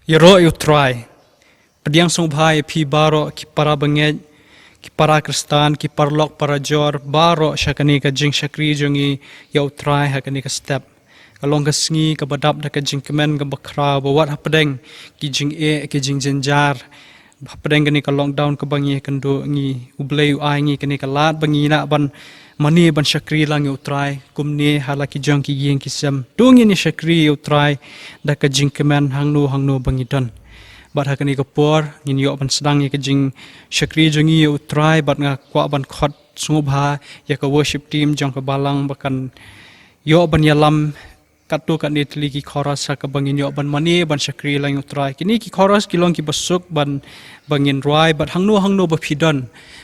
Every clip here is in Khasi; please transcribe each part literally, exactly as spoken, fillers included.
Ïaroh ïa U Trai. Pdiang sngewbha ïa phi baroh ki para bangeit, ki para Khristan, ki paralok parajor baroh sha kane ka jingshakri jong ngi ïa U Trai ha kane ka step. Ka long ka sngi kaba dap da ka jingkmen kaba khraw ba wat hapdeng ki jingeh, ki jingjynjar, hapdeng kane ka lockdown kaba ngi ïakynduh, ngi, U Blei u ai ngi kane ka lad ba ngin ïa ban mane ban shakri lang ïa U Trai kumne ha la ki jong ki ïing ki sem. To ngin ïa shakri ïa U Trai da ka jingkmen hangno hangno ba ngi don. Bad ha kane ka por ngin ïoh ban sdang ïa ka jingshakri jong ngi ïa U Trai, bad nga kwah ban khot sngewbha ïa ka worship team jong ka balang ba kan ïoh ban ïalam katto katne tylli ki chorus ha kaba ngin ïoh ban mane ban shakri lang ïa U Trai. Kine ki chorus ki long kiba suk ban, ba ngin rwai, bad hangno hangno ba phi don,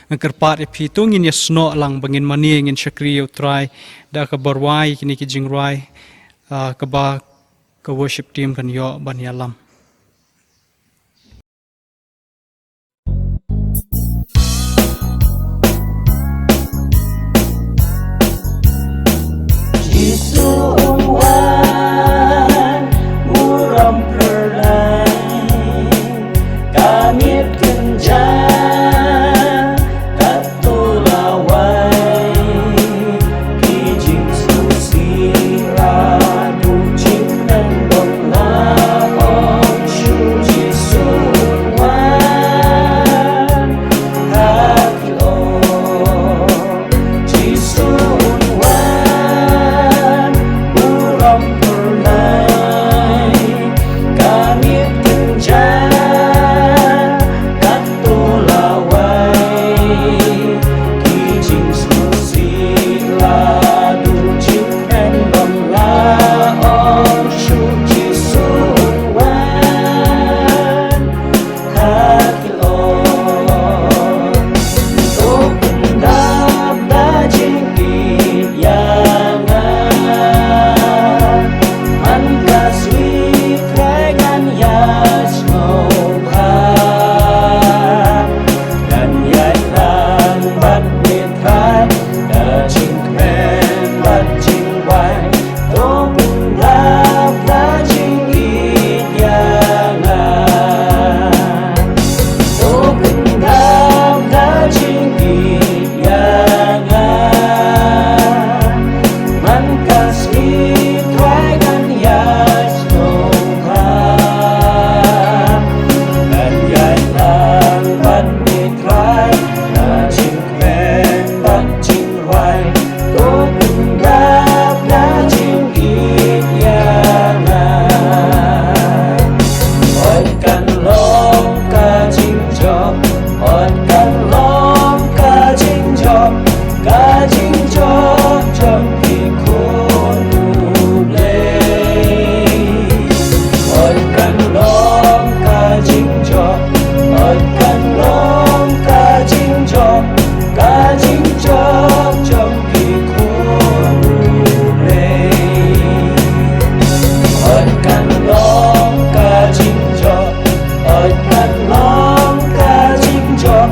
nga kyrpad ïa phi to ngin ïasnoh lang ba ngin mane, ngin shakri ïa U Trai da kaba rwai kine ki jingrwai, ah, kaba ka worship team kan ïoh ban ïalam. Jisu u wan, u rom pyrlai, ka miet kynja katto lawei, ki jingsngewsih la duh jingkmen bym lah ong shuh. Jisu u wan ha ki lok, Jisu u wan, u rom pyrlai, ka miet kynja katto lawei, ki jingsngewsih la duh jingkmen bym lah ong shuh. Jisu u wan ha ki lok, to pyndap da jingïeit ïa nga. Man ka sngi Trai ngan ïasngewbha, ngan ïalang bad me Trai da jingkmen bad jingduwai. To pyndap da jingïeit ïa nga. To pyndap da jingïeit ïa nga. Man ka sngi Trai ngan ïasngewbha, ngan ïalang bad me Trai da jingkmen bad jingduwai. To pyndap da jingïeit ïa nga. Hooid kan long ka jingjop, hooid kan long ka jingjop, ka jingjop jong ki khun U Blei. Hooid kan long ka jingjop, hooid kan long ka jingjop, ka jingjop jong ki khun U Blei. Hooid kan long ka jingjop, hooid kan long ka jingjop,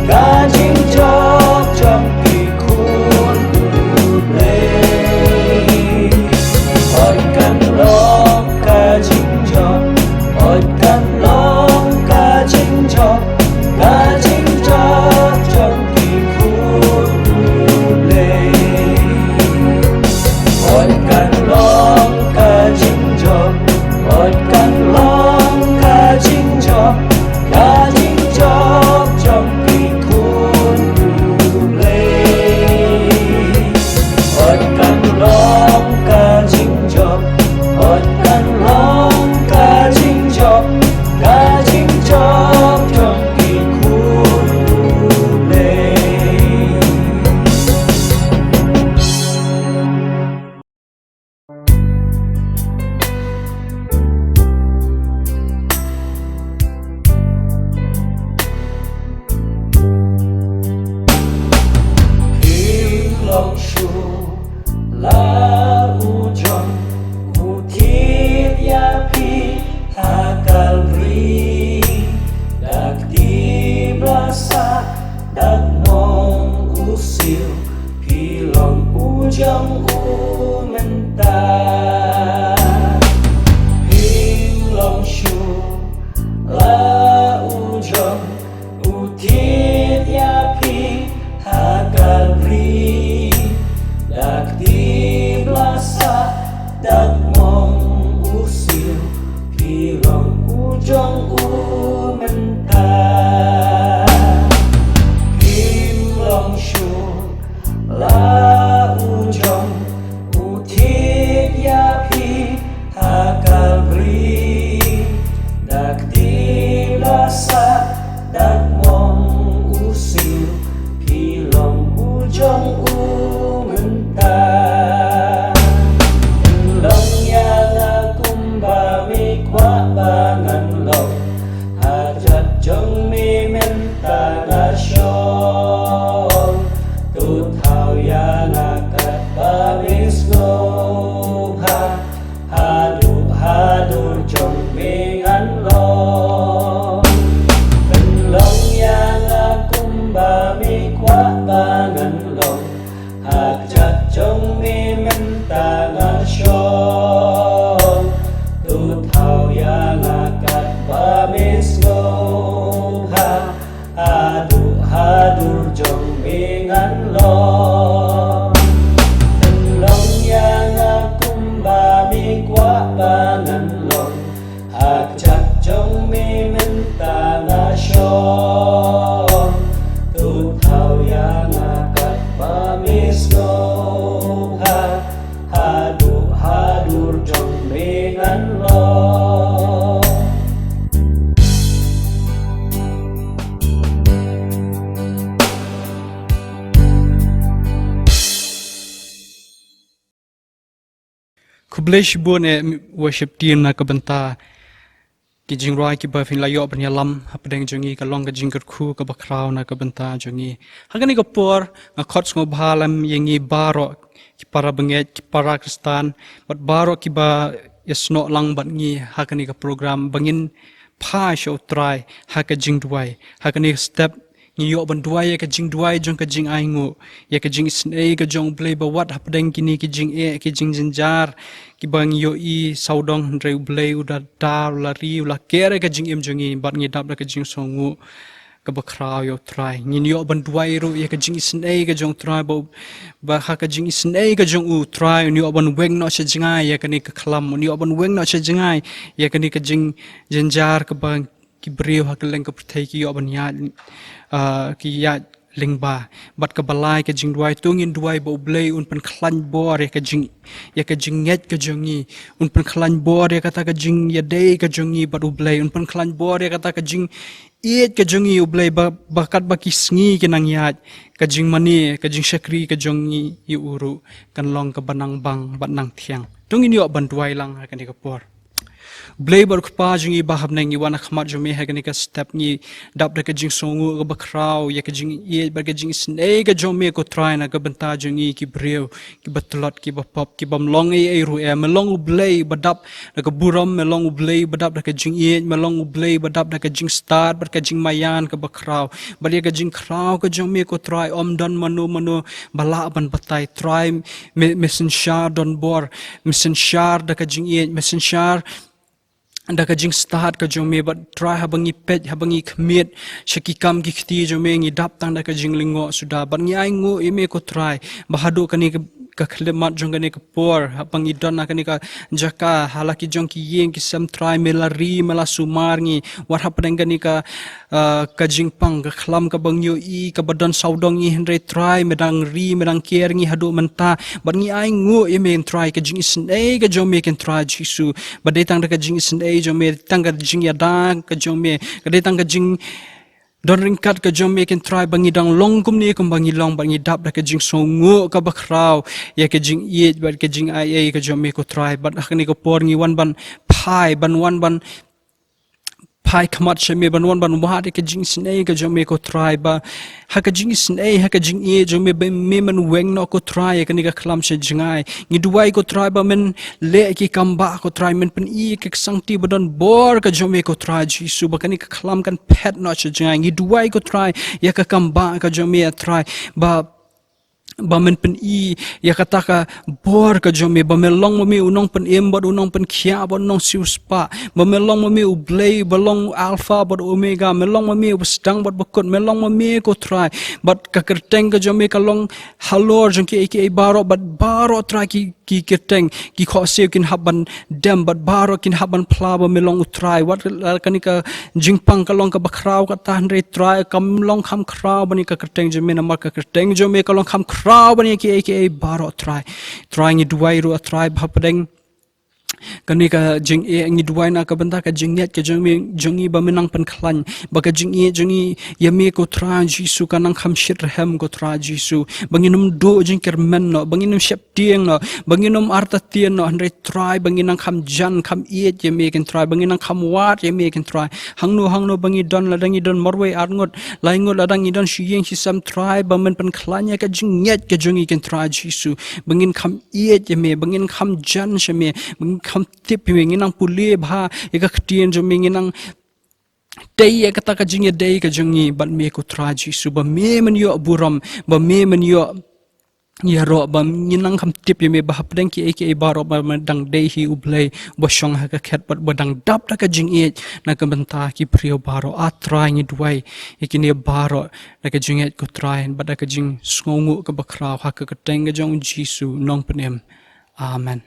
ka jingjop jong ki khun U Blei. Hooid kan long ka jingjop, hooid kan long ka jingjop, ka jingjop jong ki khun U Blei. Hooid kan long ka jingjop, hooid kan long ka jingjop, ka jingjop jong ki khun U Blei. Hooid kan long ka jingjop, hooid kan long ka jingjop, ka jingjop jong ki khun U Blei. Phim long shuh la u John, u thied ïa phi ha Kalbari. Da kti ba sah, da mong u siew, phi long u jong u mynta. Phim long shuh To thaw ïa nga katba me sngewbha, haduh hadur jong me ngan long. Khublei shibun eh worship team na ka bynta ki jingrwai kiba phin la ïoh ban ïalam hapdeng jong ngi, ka long ka jingkyrkhu kaba khraw na ka bynta jong ngi. Ha kane ka por nga khot sngewbha lem ïa ngi baroh, ki para bangeit, ki para Khristan, bad baroh kiba ïasnoh lang bad ngi ha kane ka program, ba ngin phai sha U Trai ha ka jingduwai. Ha kane ka step ngi ïoh ban duwai ïa ka jingduwai jong ka jingainguh, ïa ka jingisynei ka jong U Blei, ba wat hapdeng kine ki jingeh, ki jingjynjar kiba ngi ïohi sawdong, hynrei U Blei u da, da u la ri, u la ker ïa ka jingim jong ngi, bad ngi dap da ka jingsngewnguh kaba khraw ïa U Trai. Ngin ïoh ban duwai ruh ïa ka jingisynei ka jong U Trai, ba, ba ha ka jingisynei ka jong U Trai un ïoh ban weng noh sha jngai ïa kane ka khlam, un ïoh ban weng noh sha jngai ïa kane ka jingjynjar kaba ki briew ha kylleng ka pyrthei ki ïoh ban ïaid, ah, ki ïaid lyngba. Bad kaba lai ka jingduwai, to ngin duwai ba U Blei un pynkhlaiñ bor ïa ka jing, ïa ka jingngeit ka jong ngi, un pynkhlaiñ bor ïa kata ka jingïadei ka jong ngi bad U Blei, un pynkhlaiñ bor ïa kata ka jingïeit ka jong ngi U Blei, ba, ba katba ki sngi ki nang ïaid, ka jingmane, ka jingshakri ka jong ngi ïa U ruh kan long kaba nang bang bad nang thiang. To ngin ïoh ban duwai lang ha kane ka por. Blei bad Kpa jong ngi ba ha bneng, ngi wan ha khmat jong me ha kane ka step, ngi dap da ka jingsngewnguh kaba khraw ïa ka jingïeit bad ka jingisynei ka jong me ko Trai na ka bynta jong ngi ki briew kiba tlot, kiba pop, kibym long ei ei ruh eh. Me long U Blei ba dap da ka burom, me long U Blei ba dap da ka jingïeit, me long U Blei ba dap da ka jingstad bad ka jingmaïan kaba khraw. Bad ïa ka jingkhraw ka jong me ko Trai, ym don mano mano ba lah ban batai. Trai, me, me synshar donbor, me synshar da ka jingïeit, me synshar da ka jingstad ka jong me. Bad Trai, haba ngi peit, haba ngi khmied sha ki kam ki kti jong me, ngi dap tang da ka jinglyngngoh suda. Bad ngi ainguh ïa me ko Trai, ba haduh kane ka, ka khyllipmat jong kane ka por, haba ngi don ha kane ka jaka, ha la ki jong ki ïing ki sem, Trai, me la ri, me la sumar ngi, wat hapdeng kane ka, ah, ka jingpang, ka khlam kaba ngi ïohi, kaba don sawdong ngi, hynrei Trai, me dang ri, me dang ker ngi haduh mynta. Bad ngi ainguh ïa me ko Trai, ka jingisynei ka jong me ko Trai Jisu. Ba dei tang da ka jingisynei jong me, tang ka jingïada ka jong me, ka dei tang ka jingdon ryngkat ka jong me ko Trai, ba ngi dang long kumne kumba ngi long, bad ngi dap da ka jingsngewnguh kaba khraw ïa ka jingïeit bad ka jingai ei ka jong me ko Trai. Bad ha kane ka por ngi wan ban phai, ban wan ban phai khmat sha me, ban wan ban wad ïa ka jingisynei ka jong me ko Trai, ba ha ka jingisynei, ha ka jingïeit jong me, ba me men weng noh ko Trai ïa kane ka khlam sha jngai. Ngi duwai ko Trai ba men leh ki kam bah ko Trai, men pyni ïa ka ksangti ba donbor ka jong me ko Trai Jisu, ba kane ka khlam kan phet noh sha jngai. Ngi duwai ko Trai ïa ka kam bah ka jong me, ah Trai, ba ba men pyni ïa kata ka bor ka jong me, ba me long ma me u nongpynim bad u nongpynkhiah bad u nongsiewspah, ba me long ma me U Blei ba long Alpha bad Omega, me long ma me uba sdang bad ba kut, me long ma me ko Trai. Bad ka kyrteng ka jong me ka long halor jong kiei kiei baroh, bad baroh Trai ki, ki kyrteng, ki khohsiew kin hap ban dem, bad baroh kin hap ban phla ba me long U Trai. Wat la kane ka jingpang ka long kaba khraw kata, hynrei Trai, kam long kham khraw ban ïa ka kyrteng jong me, namar ka kyrteng jong me ka long kham khraw ban ïa kiei kiei baroh Trai. Trai, ngi duwai ruh ah Trai, ba hapdeng kane ka jingeh, ngi duwai na ka bynta ka jingngeit ka jong me, jong ngi, ba me nang pynkhlaiñ, ba ka jingïeit jong ngi ïa me ko Trai Jisu ka nang kham shit rhem ko Trai Jisu, ba ngin ym duh jingkyrmen noh, ba ngin ym shep tieng noh, ba ngin ym artatien noh, hynrei Trai, ba ngin nang kham jan kham ïeit ïa me ko Trai, ba ngin nang kham wad ïa me ko Trai. Hangno hangno ba ngi don, lada ngi don marwei, arngut, laingut, lada ngi don shu ïing shu sem Trai, ba men pynkhlaiñ ïa ka jingngeit ka jong ngi ko Trai Jisu, ba ngin kham ïeit ïa me, ba ngin kham jan sha me, ba ngin kham tip ïa me, ngin nang pule bha ïa ka ktien jong me, ngin nang tei ïa kata ka jingïadei ka jong ngi bad me ko Trai Jisu, ba me men ïoh burom, ba me men ïoh ïaroh, ba ngin nang kham tip ïa me, ba hapdeng kiei kiei baroh ba me dang dei hi U Blei uba shong ha ka khet bad uba dang dap da ka jingïeit na ka bynta ki briew baroh. Ah Trai, ngi duwai ïa kine baroh da ka jingïeit ko Trai, bad da ka jingsngewnguh kaba khraw, ha ka kyrteng ka jong U Jisu u nongpynim. Amen.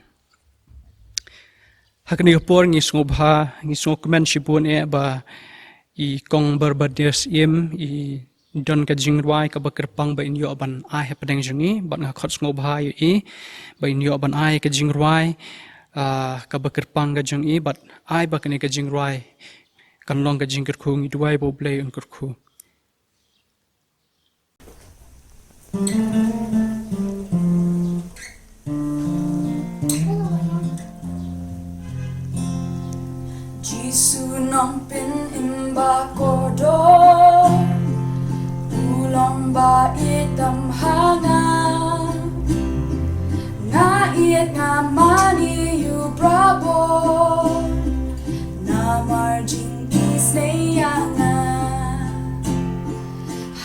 Ha kane ka por ngi sngewbha, ngi sngewkmen shibun eh ba i kong Barbadia Syiem i don ka jingrwai kaba kyrpang ba in ïoh ban ai hapdeng jong i, bad nga khot sngewbha ïa i ba in ïoh ban ai ka jingrwai, ah, kaba kyrpang ka jong i, bad ai ba kane ka jingrwai kan long ka jingkyrkhu. Ngi duwai ba U Blei un kyrkhu. Jisu Nongpynim im ba kordor, u long ba ïeit tam ha nga. Nga ïeit, nga mane ïa u barabor, namar jingisynei ïa nga.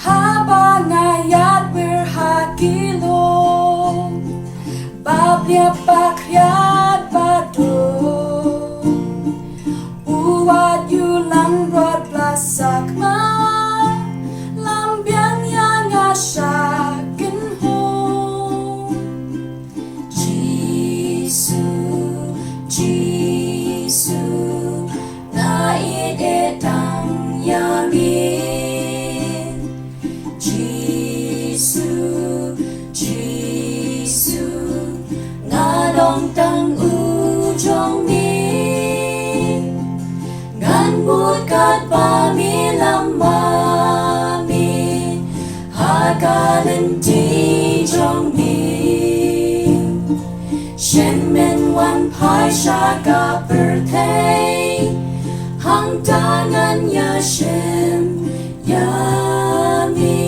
Haba nga ïadwir ha ki lum ba bliap, ba khriat, ba dor, u wad ïa u langbrot ba sakma, lam biang ïa nga sha kynhun. Jisu, Jisu, nga ïeit, ïeit tang ïa me. Jisu, Jisu, nga long tang u jong me. Ngan bud katba me lam ma me ha ka lynti jong me. Shen men wan phai sha ka pyrthei, hangta ngan ïashim ïa me.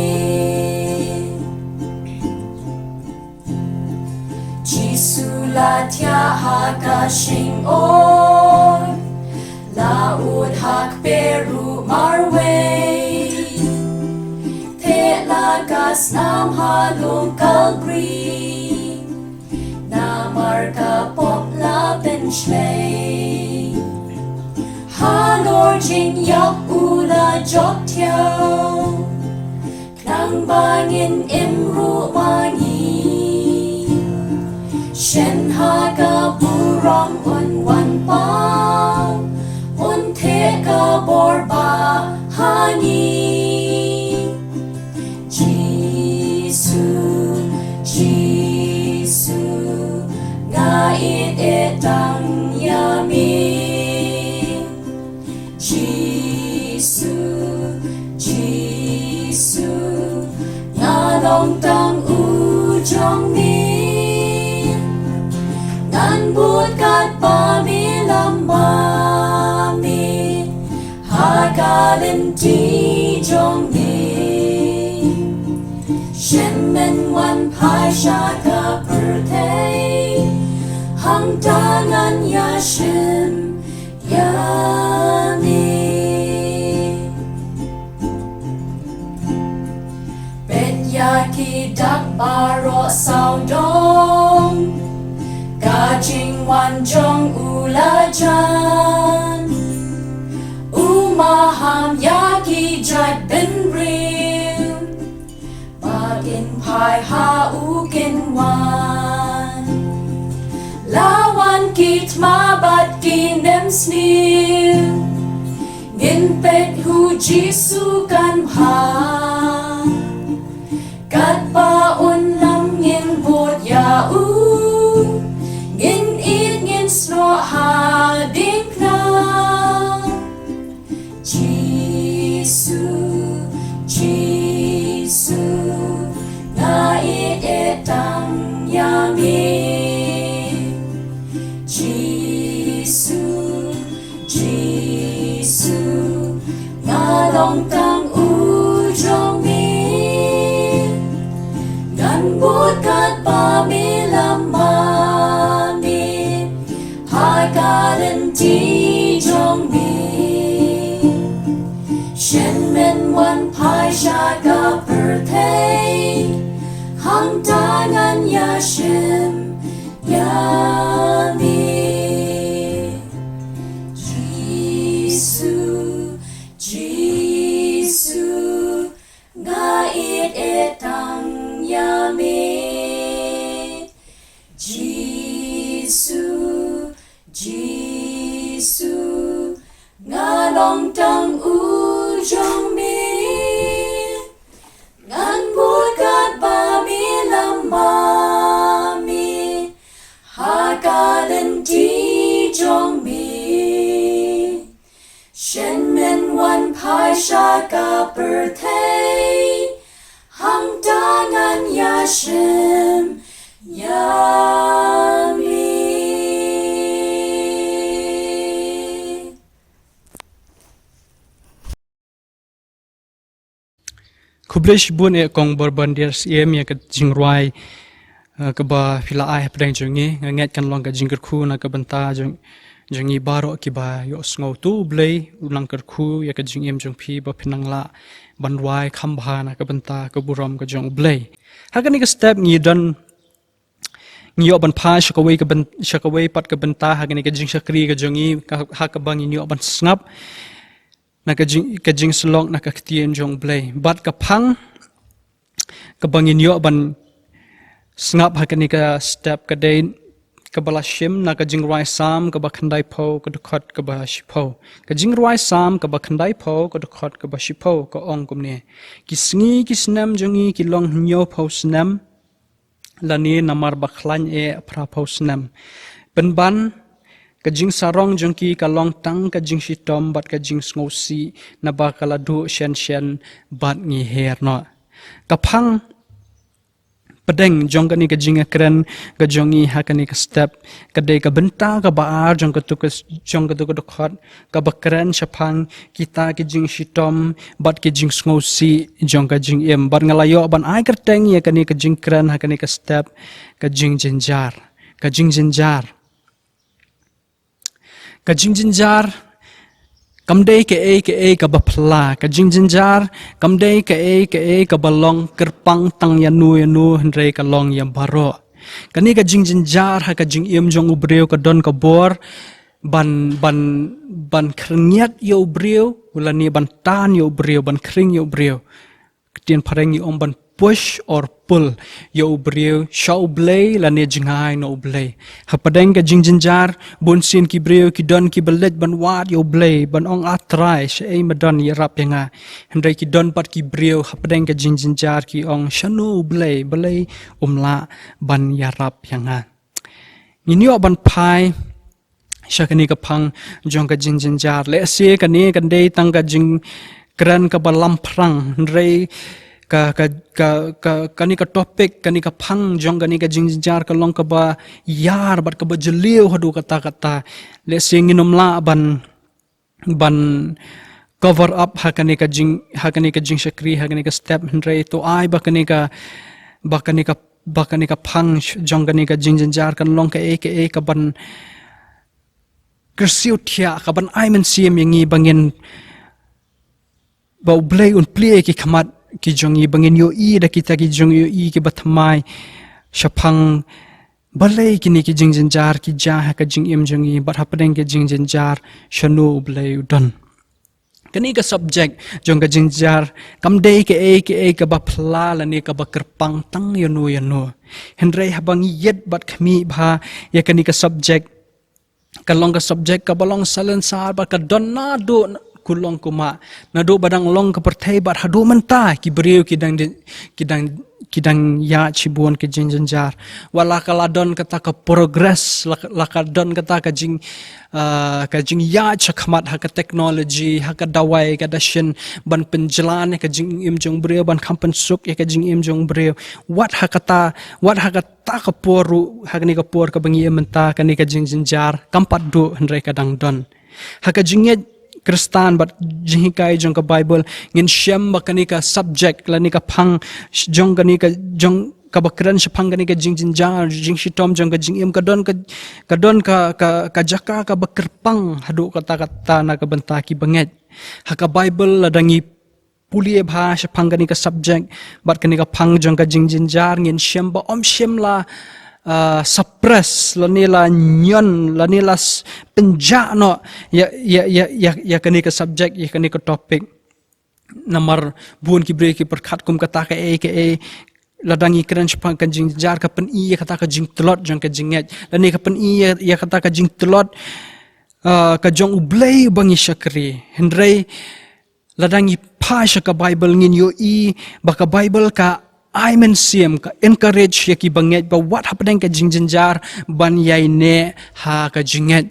Jisu la thiah ha ka shyngur, la ud ha kper ruh marwei. Theh la ka snam ha lum Kalbari, namar ka pop la pynshlei. Halor jingïap u la jop thiaw, khnang ba ngin im ruh ma ngi. Shen ha ka burom un wan paw, un theh ka bor ba ha ngi. Jisu, Jisu, nga ïeit, ïeit tang ïa me. Jisu, Jisu, nga long tang u jong me. Ngan bud katba me lam ma me ha ka lynti jong me. Shen men wan phai sha ka pyrthei, hangta ngan ïashim ïa me. Peit ïa ki dak baroh sawdong, ka jingwan jong u la jan. U maham ïa ki jait bynriew, ba kin phai ha u kin wan. La wan ki thma bad ki nemsniew, ngin peit u Jisu kan phai. Katba un lam ngin bud ïa u, ngin ïeit, ngin snoh ha diengphna. Jisu, Jisu, nga ïeit, ïeit tang ïa me. Jisu, Jisu, nga long tang u jong me. Ngan bud katba me lam ma me ha ka lynti jong me. Shen men wan phai sha ka pyrthei, hangta ngan ïashim ïa me. Jisu, Jisu, nga ïeit, ïeit tang ïa me. Jisu, Jisu, nga long tang u Shim ïa mi. Khublei shibun e kong Borbandir Syiem ïa ka jingrwai, eh, kaba phi la ai hapdeng jong ngi. Nga ngeit kan long ka jingkyrkhu na ka bynta jong, jong ngi baroh kiba ïohsngew. To U Blei un nang kyrkhu ïa ka jingim jong phi ba phin nang lah ban rwai kham bha na ka bynta ka burom ka jong U Blei. Ha kane ka step ngi don, ngi ïoh ban phai sha kawei ka byn-, sha kawei pat ka bynta ha kane ka jingshakri ka jong ngi, ka, ha kaba ngi ïoh ban sngap na ka jing, ka jingsylok na ka ktien jong U Blei. Bad ka phang kaba ngin ïoh ban sngap ha kane ka step ka dei kaba la shim na ka jingrwai Salm kaba khyndaiphew ka dkhot kaba shiphew. Ka jingrwai Salm kaba khyndaiphew ka dkhot kaba shiphew ka ong kumne: Ki sngi ki snem jong ngi ki long hynñiewphew snem, lane namar ba khlaiñ eh phraphew snem. Pynban ka jingsarong jong ki ka long tang ka jingshitom bad ka jingsngewsih, naba ka la duh shen shen bad ngi her noh. Ka phang pdeng jong kane ka jingkren ka jong ngi ha kane ka step ka dei ka bynta kaba ar jong katu ka, jong katu ka dkhot, kaba kren shaphang kita ki jingshitom bad ki jingsngewsih jong ka jingim. Bad nga la ïoh ban ai kyrteng ïa kane ka jingkren ha kane ka step, ka jingjynjar. Ka jingjynjar. Ka jingjynjar kam dei kaei kaei kaba phylla. Ka jingjynjar kam dei kaei kaei kaba long kyrpang tang ïano ïano, hynrei ka long ïa baroh. Kane ka jingjynjar ha ka jingim jong u briew ka don ka bor ban, ban, ban khyrngiat ïa u briew, lane ban tan ïa u briew, ban khring ïa u briew. Ktien phareng ngi ong ban push or pull ïa u briew sha u Blei lane jngai na u Blei. Hapdeng ka jingjynjar, bunsien ki briew ki don kiba leit ban wad ïa u Blei, ban ong, A Trai, shaei ma don ïarap ïa nga? Hynrei ki don pat ki briew hapdeng ka jingjynjar ki ong, shano u Blei, balei um lah ban ïarap ïa nga? Ngin ïoh ban phai sha kane ka phang jong ka jingjynjar. Lehse kane kan dei tang ka jingkren kaba lamphrang, hynrei ka, ka, ka, ka, kane ka topic, kane ka phang jong kane ka jingjynjar ka long kaba ïar bad kaba jylliew haduh katta katta. Lehse ngin ym lah ban, ban cover up ha kane ka jing, ha kane ka jingshakri, ha kane ka step, hynrei to ai ba kane ka, ba kane ka, ba kane ka phang jong kane ka jingjynjar kan long kaei kaei kaban kyrsiew thiah, kaban ai mynsiem ïa ngi ba ngin, ba u Blei un plie ki khmat ki jong ngi, ba ngin ïohi da kita ki jingïohi kiba thymmai shaphang balei kine ki jingjynjar ki jia ha ka jingim jong ngi, bad hapdeng ki jingjynjar shano u Blei u don. Kane ka subject jong ka jingjynjar kam dei kaei kaei kaba phylla lane kaba kyrpang tang ïano ïano. Hynrei haba ngi ïeit bad khmih bha ïa kane ka subject, ka long ka subject kaba long salonsar bad ka don naduh kulong kumah, naduh ba dang long ka pyrthei bad haduh mynta ki briew ki dang di-, ki dang, ki dang ïaid shibun ki jingjynjar. Wat la ka la don kata ka progress, la, la ka don kata ka jing, ah, ka jingïaid shakhmat ha ka technology, ha ka dawai, ka dashin ban pynjlan ïa ka jingim jong u briew, ban kham pynsuk ïa ka jingim jong u briew. Wat ha kata, wat ha kata ka por ruh, ha kane ka por kaba ngi im mynta, kane ka jingjynjar kam pat duh, hynrei ka dang don. Ha ka jingngeit Khristan bad jinghikai jong ka Bible, ngin shem ba kane ka subject lane ka phang jong kane ka, jong kaba kren shaphang kane ka jingjynjar, jingshitom jong ka jingim, ka don ka, ka don ka, ka, ka jaka kaba kyrpang haduh katta katta na ka bynta ki bangeit. Ha ka Bible, lada ngi pule bha shaphang kane ka subject bad kane ka phang jong ka jingjynjar, ngin shem ba ym shym la, ah, suppress lane la ñion lane la s-, pynjah noh ïa, ïa, ïa, ïa, ïa kane ka subject, ïa kane ka topic. Namar bun ki briew ki pyrkhat kum kata kaei kaei, lada ngi kren shaphang ka jingjynjar, ka pyni ïa kata ka jingtlot jong ka jingngeit, lane ka pyni ïa, ïa kata ka jingtlot, ah, ka jong U Blei ba ngi shakri. Hynrei lada ngi phai sha ka Bible, ngin ïohi ba ka Bible ka ai mynsiem, ka encourage ïa ki bangeit ba wat hapdeng ka jingjynjar ban ïaineh ha ka jingngeit.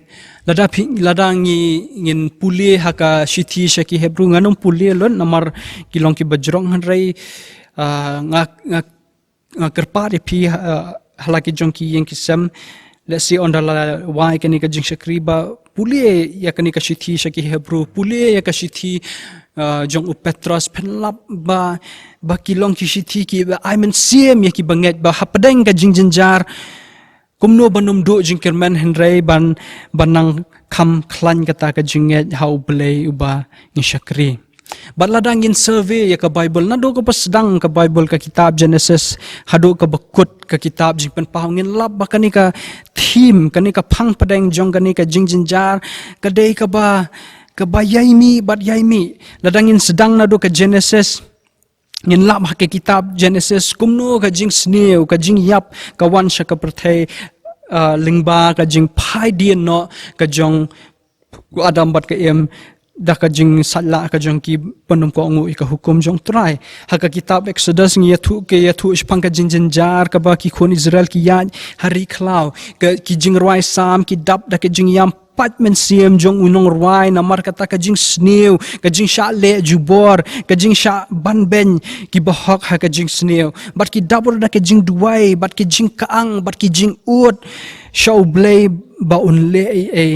Lada phi, lada ngi, ngin pule ha ka shithi sha ki Hebru, ngan ym pule lut namar ki long kiba jrong, hynrei, ah, nga, nga uh, kyrpad ïa phi, uh, ha la ki jong ki ïing ki sem, let's say, ynda la wai kane ka jingshakri, ba pule ïa kane ka shithi sha ki Hebru, pule ïa ka shithi, uh, jong u Petros, phin lap ba, ba ki long ki shithi kiba ai mynsiem ïa ki bangeit, ba hapdeng ka jingjynjar kumno ban ym duh jingkyrmen, hynrei ban, ban nang kham khlaiñ kata ka jingngeit ha U Blei uba ngi shakri. Bad lada ngin survey ïa ka Bible, naduh kaba sdang ka Bible, ka kitab Genesis haduh kaba kut ka kitab Jingpynpaw, ngin lap ba kane ka theme, kane ka phang pdeng jong kane ka jingjynjar, ka dei kaba, kaba ïai mih bad ïai mih. Lada ngin sdang naduh ka Genesis, ngin lap ha ka kitab Genesis kumno ka jingsniew, ka jingïap ka wan sha ka pyrthei, uh, lyngba ka jingphai dien noh ka jong u Adam bad ka Im, da ka jingsaitlah ka jong ki ban ym kohnguh ïa ka hukum jong U Trai. Ha ka kitab Exodus ngi ïathuh, ki ïathuh shaphang ka jingjynjar kaba ki khun Israel ki ïaid ha ri khlaw. Ka, ki jingrwai Salm ki dap da ka jingïam pait mynsiem jong u nongrwai namar kata ka jingsniew, ka jingshah leh jubor, ka jingshah banbeiñ ki bahok ha ka jingsniew. Bad ki dap ruh da ka jingduwai, bad ki jingkaang, bad ki jingud sha U Blei ba un leh ei ei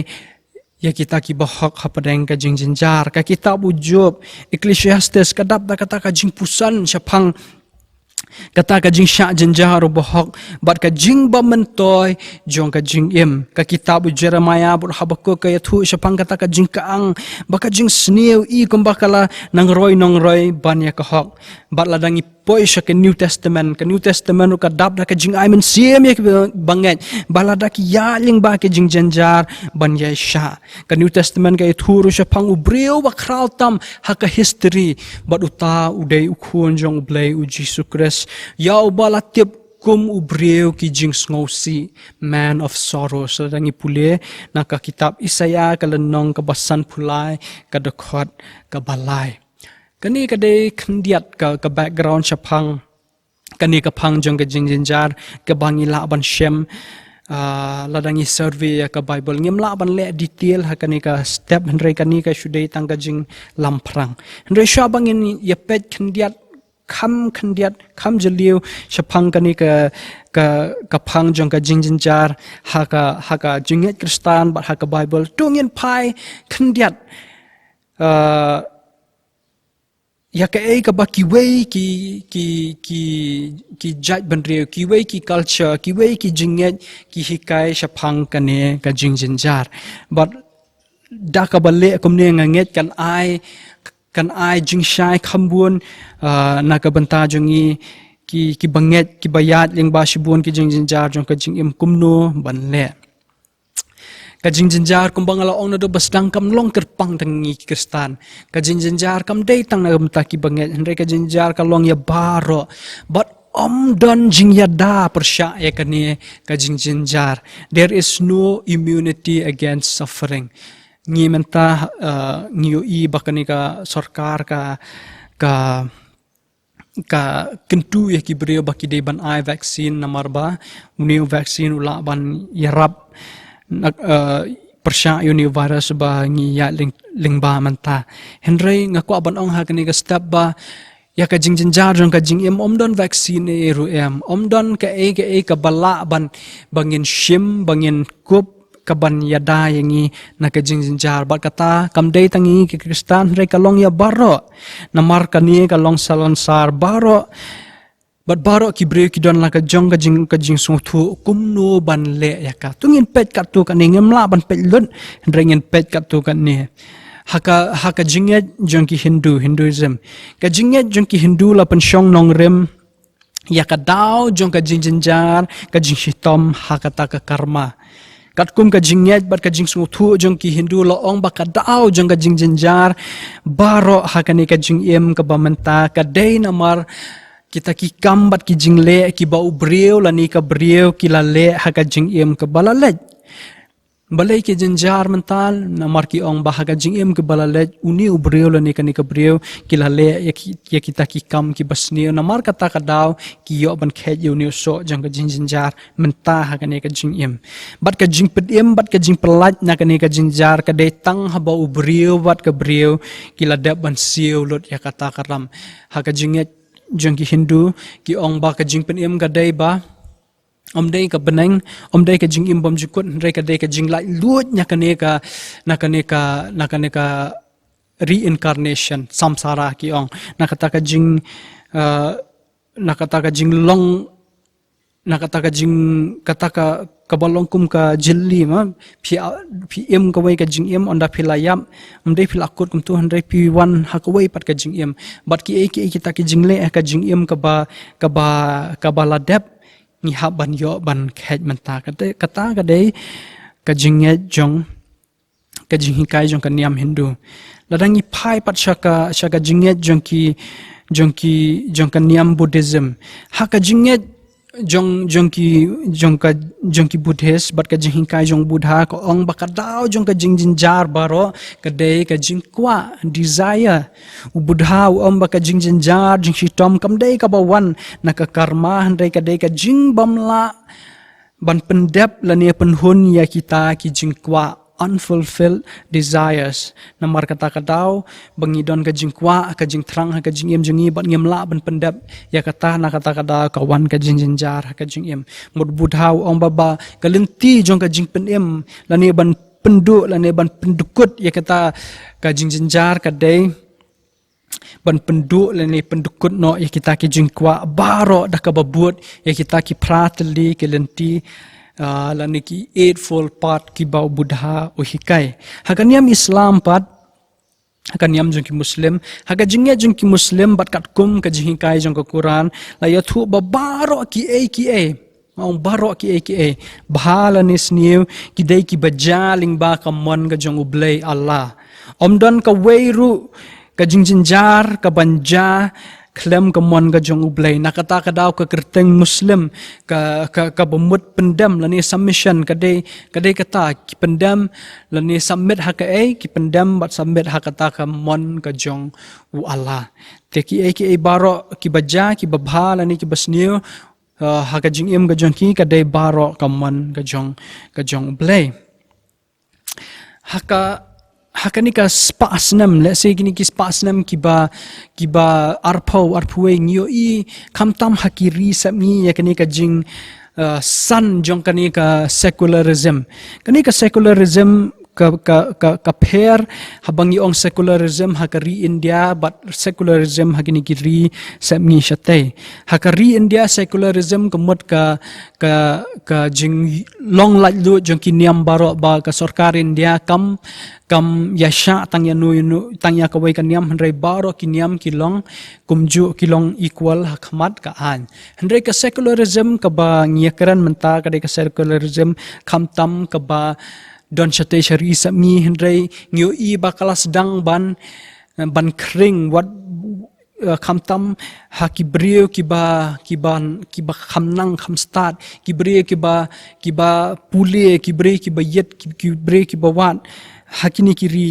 ïa kita ki bahok hapdeng ka jingjynjar. Ka kitab u Job, Ecclesiastes, ka dap da kata ka jingpuson shaphang kata ka jingshah jynjar u bahok bad ka jingbymyntoi jong ka jingim. Ka kitab u Jeremiah bad Habakuk ka ïathuh shaphang kata ka jingkaang, ba ka jingsniew i kumba ka la nang roi nongroi ban ïa ka hok. Bad lada ngi poi sha ka New Testament, ka New Testament ruh ka dap da ka jingai mynsiem ïa ki bangeit, ba lada ki ïaid lyngba ka jingjynjar ban ïai shah. Ka New Testament ka ïathuh ruh shaphang u briew ba khraw tam ha ka history, bad uta u dei u Khun jong U Blei, u Jisu Khrist, ïa uba la tip kum u briew ki jingsngewsih, man of sorrows. Lada ngi pule na ka kitab Isaiah ka lynnong kaba sanphew lai, ka dkhot kaba lai. Kane ka dei khyndiat ka, ka background shaphang kane ka phang jong ka jingjynjar kaba ngi lah ban shem, ah, lada ngi survey ïa ka Bible. Ngim lah ban leh detail ha kane ka step, hynrei kane ka shu dei tang ka jinglamphrang. Hynrei shuwa ba ngin ïa peit khyndiat, kham khyndiat, kham jylliew shaphang kane ka, ka, ka phang jong ka jingjynjar ha ka, ha ka jingngeit Khristan bad ha ka Bible, to ngin phai khyndiat, ah, ïa kaei kaba kiwei ki, ki, ki, ki jaitbynriew, kiwei ki culture, kiwei ki jingngeit ki hikai shaphang kane ka jingjynjar. Bad da kaba leh kumne nga ngeit kan ai, kan ai jingshai kham bun, ah, na ka bynta jong ngi ki, ki bangeit, kiba ïaid lyngba shibun ki jingjynjar jong ka jingim, kumno ban leh. Ka jingjynjar kumba nga la ong naduh ba sdang kam long kyrpang tang ngi ki Khristan. Ka jingjynjar kam dei tang na ka bynta ki bangeit, hynrei ka jingjynjar ka long ïa baroh. Bad ym don jingïada pyrshah ïa kane ka jingjynjar. There is no immunity against suffering. Ngi mynta, eh, ngi ïohi ba kane ka sorkar ka, ka ka kyntu ïa ki briew ba ki dei ban ai vaccine, namar ba une u vaccine u lah ban ïarap na, eh, pyrshah ïa une u virus ba ngi ïaid lyng-, lyngba mynta. Hynrei nga kwah ban ong ha kane ka step ba ïa ka jingjynjar jong ka jingim ym don vaccine ei ei ruh em. Ym don kaei kaei kaba lah ban, ba ngin shim, ba ngin kup, kaban ïada ïa ngi na ka jingjynjar. Bad kata kam dei tang ïa ngi ki Khristan, hynrei ka long ïa baroh. Namar kane ka long salonsar baroh. Bad baroh ki briew ki don la ka jong ka jing, ka jingsngewthuh kumno ban leh ïa ka. To ngin peit katto katne, ngim lah ban peit lut, hynrei ngin peit katto katne. Ha ka, ha ka jingngeit jong ki Hindu, Hinduism. Ka jingngeit jong ki Hindu la pynshong nongrim ïa ka daw jong ka jingjynjar, ka jingshitom ha kata ka karma. Katkum ka jingngeit bad ka jingsngewthuh jong ki Hindu la ong ba ka daw jong ka jingjynjar baroh ha kane ka jingim kaba mynta ka dei namar kita ki kam bad ki jingleh kiba u briew lane ka briew ki la leh ha ka jingim kaba la leit. Balei ki jynjar mynta? Namar ki ong ba ha ka jingim kaba la leit, une u briew lane kane ka briew ki la leh ïa ki, ïa kita ki kam kiba sniew. Namar kata ka daw ki ïoh ban kheit ïa une u soh jong ka jingjynjar mynta ha kane ka jingim. Bad ka jingpynim bad ka jingpyllait na kane ka jynjar ka dei tang haba u briew bad ka briew ki la dep ban siew lut ïa kata ka ram. Ha ka jingngeit jong ki Hindu, ki ong ba ka jingpynim ka dei ba, ym dei ka bneng, ym dei ka jingim bymjukut, hynrei ka dei ka jinglaitluid na kane ka, na kane ka, na kane ka reincarnation, samsara ki ong. Na kata ka jing, uh, na kata ka jinglong, na kata ka jing, kata ka, kaba long kum ka jylli ma, phi, phi im kawei ka jingim, ynda phi la ïap, ym dei phi la kut kumtu, hynrei phi wan ha kawei pat ka jingim. Bad kiei kiei kita ki jingleh ha ka jingim kaba, kaba, kaba la dep, ngi hap ban ïoh ban kheit mynta. Kata, kata ka dei ka jingngeit jong, ka jinghikai jong ka niam Hindu. Lada ngi phai pat sha ka, sha ka jingngeit jong ki, jong ki, jong ka niam Buddhism. Ha ka jingngeit jong, jong ki, jong ka, jong ki Buddhist, bad ka jinghikai jong Buddha, ka ong ba ka daw jong ka jingjynjar baroh ka dei ka jingkwah, desire. U Buddha u ong ba ka jingjynjar jingshitom kam dei kaba wan na ka karma, hynrei ka dei ka jingbymlah ban pyndep lane pynhun ïa kita ki jingkwah, unfulfilled desires. Namar kata ka daw ba ngi don ka jingkwah, ka jingthrang ha ka jingim jong ngi bad ngim lah ban pyndep ïa kata, na kata ka daw ka wan ka jingjynjar ha ka jingim. Mut Buddha u ong ba, ba ka lynti jong ka jingpynim lane ban pynduh lane ban pyndukut ïa kata ka jingjynjar ka dei ban pynduh lane pyndukut noh ïa kita ki jingkwah baroh da kaba bud ïa kita ki phra tylli ki lynti, ah, lane ki eightfold path kiba u Buddha u hikai. Ha ka niam Islam pat, ha ka niam jong ki Muslim, ha ka jingngeit jong ki Muslim bad katkum ka jinghikai jong ka Quran, la ïathuh ba baroh kiei kiei, nga ong baroh kiei kiei, bha lane sniew, ki dei kiba jia lyngba ka mon ka jong U Blei Allah. Ym don kawei ruh ka jingjynjar kaban jia khlem ka mon ka jong U Blei. Na kata ka daw ka kyrteng Muslim, ka, ka, kaba mut pyndem lane submission, ka dei, ka dei kata, ki pyndem lane submit ha kaei, ki pyndem bad submit ha kata ka mon ka jong U Allah. Te kiei kiei baroh kiba jia, kiba bha lane kiba sniew, uh, ha ka jingim ka jong ki, ka dei baroh ka mon ka jong, ka jong U Blei. Ha ka, ha kane ka spah snem, let's say kine ki spah snem kiba, kiba arphew, arphew wei, ngi ïohi khamtam ha ki ri sepngi ïa kane ka jing, uh, san jong kane ka secularism. Kane ka secularism ka, ka, ka, ka pher, haba ngi ong secularism ha ka ri India bad secularism ha kine ki ri sepngi shatei. Ha ka ri India secularism ka mut ka, ka, ka jinglong laitluid jong ki niam baroh ba ka sorkar India kam, kam ïa shah tang ïa no ïa no, tang ïa kawei ka niam, hynrei baroh ki niam ki long kumjuh, ki long equal ha khmat ka aiñ. Hynrei ka secularism kaba ngi ïa kren mynta ka dei ka secularism khamtam kaba don shatei sha ri sepngi, hynrei ngi ïohi ba ka la sdang ban, ban khring wat, eh, khamtam ha ki briew kiba, kiba, kiba kham nang kham stad, ki briew kiba, kiba pule, ki briew kiba ïit, ki, ki briew kiba wad, ha kine ki ri,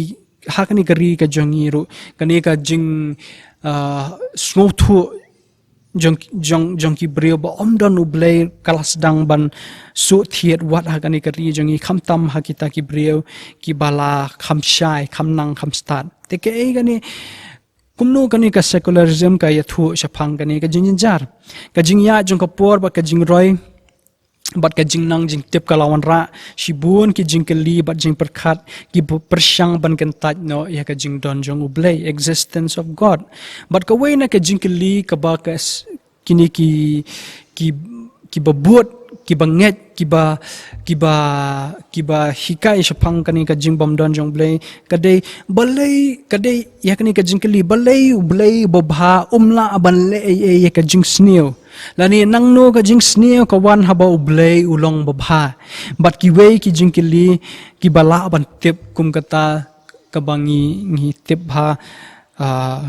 ha kane ka ri ka jong ngi ruh, kane ka jing, ah, sngewthuh jong, jong, jong ki briew ba ym don U Blei ka la sdang ban shu thied wat ha kane ka ri jong ngi khamtam ha kita ki briew kiba la kham shai, kham nang kham stad. Te kaei kane, kumno kane ka secularism ka ïathuh shaphang kane ka jingjynjar? Ka jingïaid jong ka por bad ka jingroi bad ka jingnang jingtip ka la wanrah shibun ki jingkylli bad jingpyrkhat kiba pyrshang ban kyntait noh ïa ka jingdon jong U Blei, existence of God. Bad kawei na ka jingkylli kaba ka s-, kine ki, ki, kiba bud, kiba ngeit, kiba, kiba, kiba hikai shaphang kane ka jingbymdon jong U Blei, ka dei balei, ka dei ïa kane ka jingkylli, balei U Blei babha um lah ban leh ei ei ïa ka jingsniew? Lane nangno ka jingsniew ka wan haba U Blei u long babha? Bad kiwei ki jingkylli kiba lah ban tip kum kata kaba ngi, ngi tip ha, ah,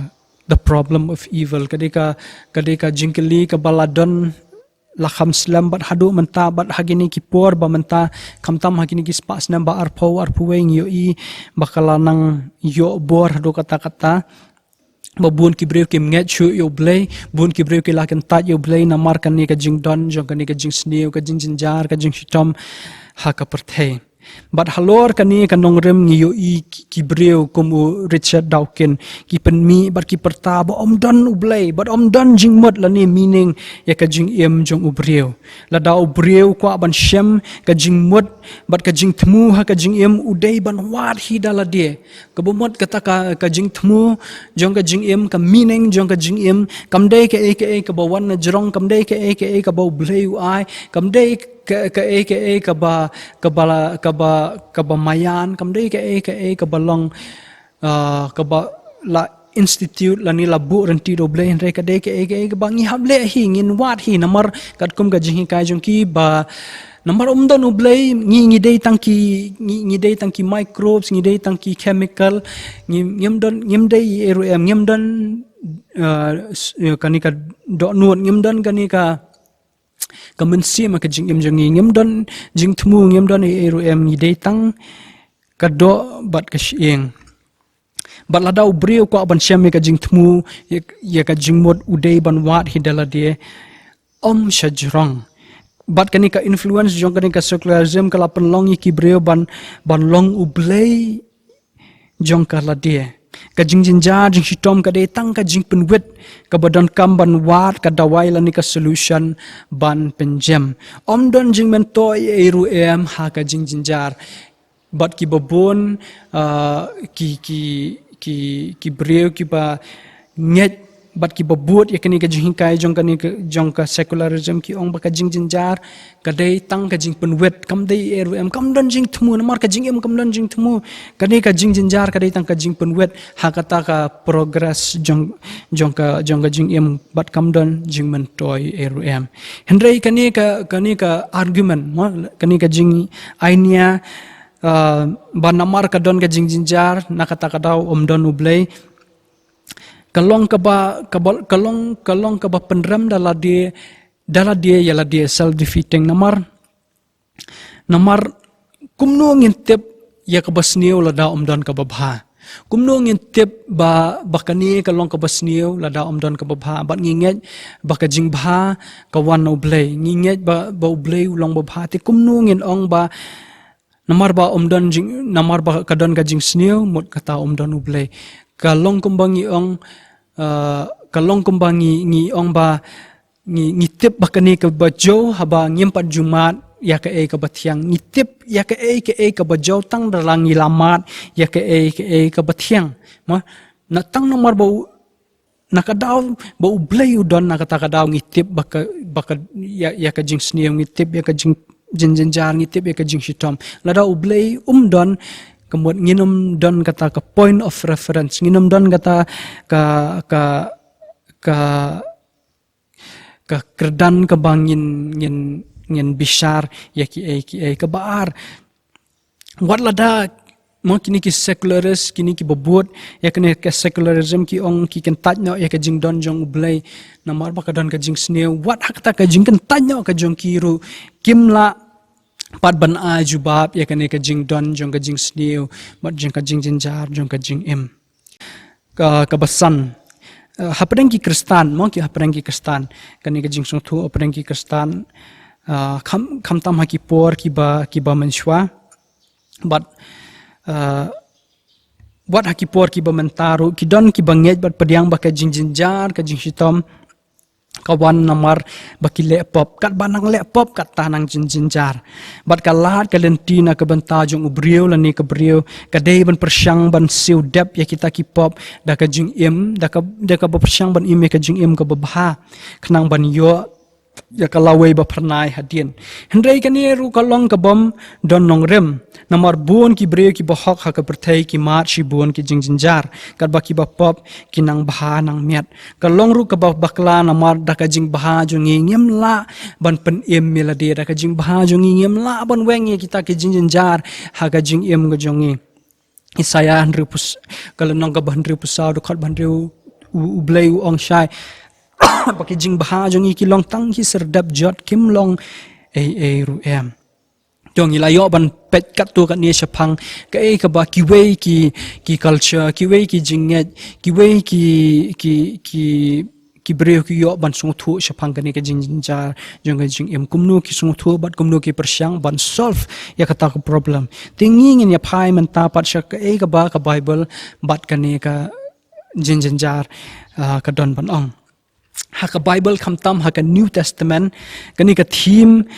the problem of evil. Ka dei ka, ka dei ka jingkylli kaba la don la kham slem bad haduh mynta bad ha kine ki por ba mynta khamtam ha kine ki spah snem ba arphew, arphew wei ngi ïohi ba ka la nang ïoh bor haduh katta katta. Ba bun ki briew kim ngeit shuh ïa U Blei, bun ki briew ki la kyntait ïa U Blei namar kane ka jingdon jong kane ka jingsniew, ka jingjynjar, ka jingshitom ha ka pyrthei. Bad halor kane ka nongrim ngi ïohi ki, ki briew kum u Richard Dawkins, ki pynmih bad ki pyrta ba ym don U Blei, bad ym don jingmut lane meaning ïa ka jingim jong u briew. Lada u briew u kwah ban shem ka jingmut bad ka jingthmu ha ka jingim, u dei ban wad hi da lade. Kaba mut kata ka, ka jingthmu jong ka jingim, ka meaning jong ka jingim, kam dei kaei kaei kaba wan na jrong, kam dei kaei kaei kaba U Blei u ai, kam dei ka, kaei kaei kaba, kaba la, kaba, kaba maïan, kam dei kaei kaei kaba long, ah, kaba la institute lane la buh ryntih da U Blei, hynrei ka dei kaei kaei kaba ngi hap leh hi, ngin wad hi, namar katkum ka jinghikai jong ki ba namar ym don U Blei, ngi, ngi dei tang ki, ngi, ngi dei tang ki microbes, ngi dei tang ki chemical, ngi, ngim don, ngim dei ei ruh em, ngim don, uh, s-, uh, kane ka dohnud, ngim don kane ka, ka mynsiem ha ka jingim jong ngi, ngim don jingthmu, ngim don ei, ei ruh em, ngi dei tang ka doh bad ka shyieng. Bad lada u briew u kwah ban shem ïa ka jingthmu, ïa, ïa ka jingmut, u dei ban wad hi da lade, ym sha jrong. Bad kane ka influence jong kane ka secularism ka la pynlong ïa ki briew ban, ban long U Blei jong ka lade. Ka jingjynjar jingshitom ka dei tang ka jingpynwit kaba donkam ban wad ka dawai lane ka solution ban pynjem. Ym don jingmyntoi ei ruh em ha ka jingjynjar. Bad kiba bun, ah, ki, ki, ki, ki briew kiba ngeit bad kiba bud ïa kane ka jinghikai jong kane ka, jong ka secularism, ki ong ba ka jingjynjar ka dei tang ka jingpynwit, kam dei ei ruh em, kam don jingthmu, namar ka jingim kam don jingthmu. Kane ka jingjynjar ka dei tang ka jingpynwit ha kata ka progress jong, jong ka, jong ka jingim, bad kam don jingmyntoi ei ruh em. Hynrei kane ka, kane ka argument, mo, kane ka jingai-nia, ah, ba namar ka don ka jingjynjar, na kata ka daw ym don U Blei, ka long kaba, kaba, ka long, ka long kaba pynrem da lade, da lade ïa lade, self-defeating. Namar, namar kumno ngin tip ïa kaba sniew lada ym don kaba bha? Kumno ngin tip ba, ba kane ka long kaba sniew lada ym don kaba bha? Bad ngi ngeit ba ka jingbha ka wan na U Blei. Ngi ngeit ba, ba U Blei u long ba bha. Te kumno ngin ong ba namar ba ym don jing, namar ba ka don ka jingsniew, mut kata ym don U Blei? Ka long kumba ngi ong, ah, ka long kumba ngi, ngi ong ba ngi, ngi tip ba kane kaba jew haba ngim pat ju mad ïa kaei kaba thiang. Ngi tip ïa kaei kaei kaba jew tang da la ngi la mad ïa kaei kaei kaba thiang. Mo, na tang namar ba u, na ka daw ba U Blei u don, na kata ka daw ngi tip ba ka, ba ka, ïa, ïa ka jingsniew, ngi tip ïa ka jing, jingjynjar, ngi tip ïa ka jingshitom. Lada U Blei um don, ka mut ngin ym don kata ka point of reference, ngin ym don kata ka, ka, ka, ka kyrdan kaba ngin, ngin, ngin bishar ïa kiei kiei. Kaba ar, wat lada, mo, kine ki secularist, kine kiba bud ïa kane ka secularism, ki ong ki kyntait noh ïa ka jingdon jong U Blei namar ba ka don ka jingsniew, wat ha kata ka jingkyntait noh ka jong ki ruh, kim lah pat ban ai jubab ïa kane ka jingdon jong ka jingsniew bad jong ka jingjynjar jong ka jingim. Ka, kaba san, eh, hapdeng ki Khristan, mo, ki hapdeng ki Khristan, kane ka jingsngewthuh hapdeng ki Khristan, eh, kham, khamtam ha ki por kiba, kiba mynshuwa. Bad, eh, wat ha ki por kiba mynta ruh, ki don kiba ngeit bad pdiang ba ka jingjynjar, ka jingshitom, ka wan namar ba ki leh pop. Katba nang leh pop, katta nang jingjynjar. Bad ka lad ka lynti na ka bynta jong u briew lane ka briew ka dei ban pyrshang ban siew dep ïa kita ki pop da ka jingim, da ka, da kaba pyrshang ban im ïa ka jingim kaba bha, khnang ban ïoh ïa ka lawei ba phyrnai hadien. Hynrei kane ruh ka long kabym don nongrim. Namar bun ki briew kiba hok ha ka pyrthei ki mad shibun ki jingjynjar, katba kiba pop ki nang bha nang miat. Ka long ruh kaba bakla namar da ka jingbha jong ngi ngim lah ban pynim ïa lade, da ka jingbha jong ngi ngim lah ban weng ïa kita ki jingjynjar ha ka jingim ka jong ngi. Isaïah hynriewphew s-, ka lynnong kaba hynriewphew saw, dkhot ba hynriew, u, U Blei u ong shai ba ki jingbha jong ngi ki long tang ki serdep jot, kim long ei ei ruh em. To ngi la ïoh ban peit katto katne shaphang kaei kaba kiwei ki, ki culture, kiwei ki jingngeit, kiwei ki, ki, ki, ki briew ki ïoh ban sngewthuh shaphang kane ka jingjynjar jong ka jingim, kumno ki sngewthuh bad kumno ki pyrshang ban solve ïa kata ka problem. Te ngi ngin ïa phai mynta pat sha kaei kaba ka Bible bad kane ka jingjynjar, ah, ka don ban ong. Ha ka Bible khamtam ha ka New Testament, kane ka theme,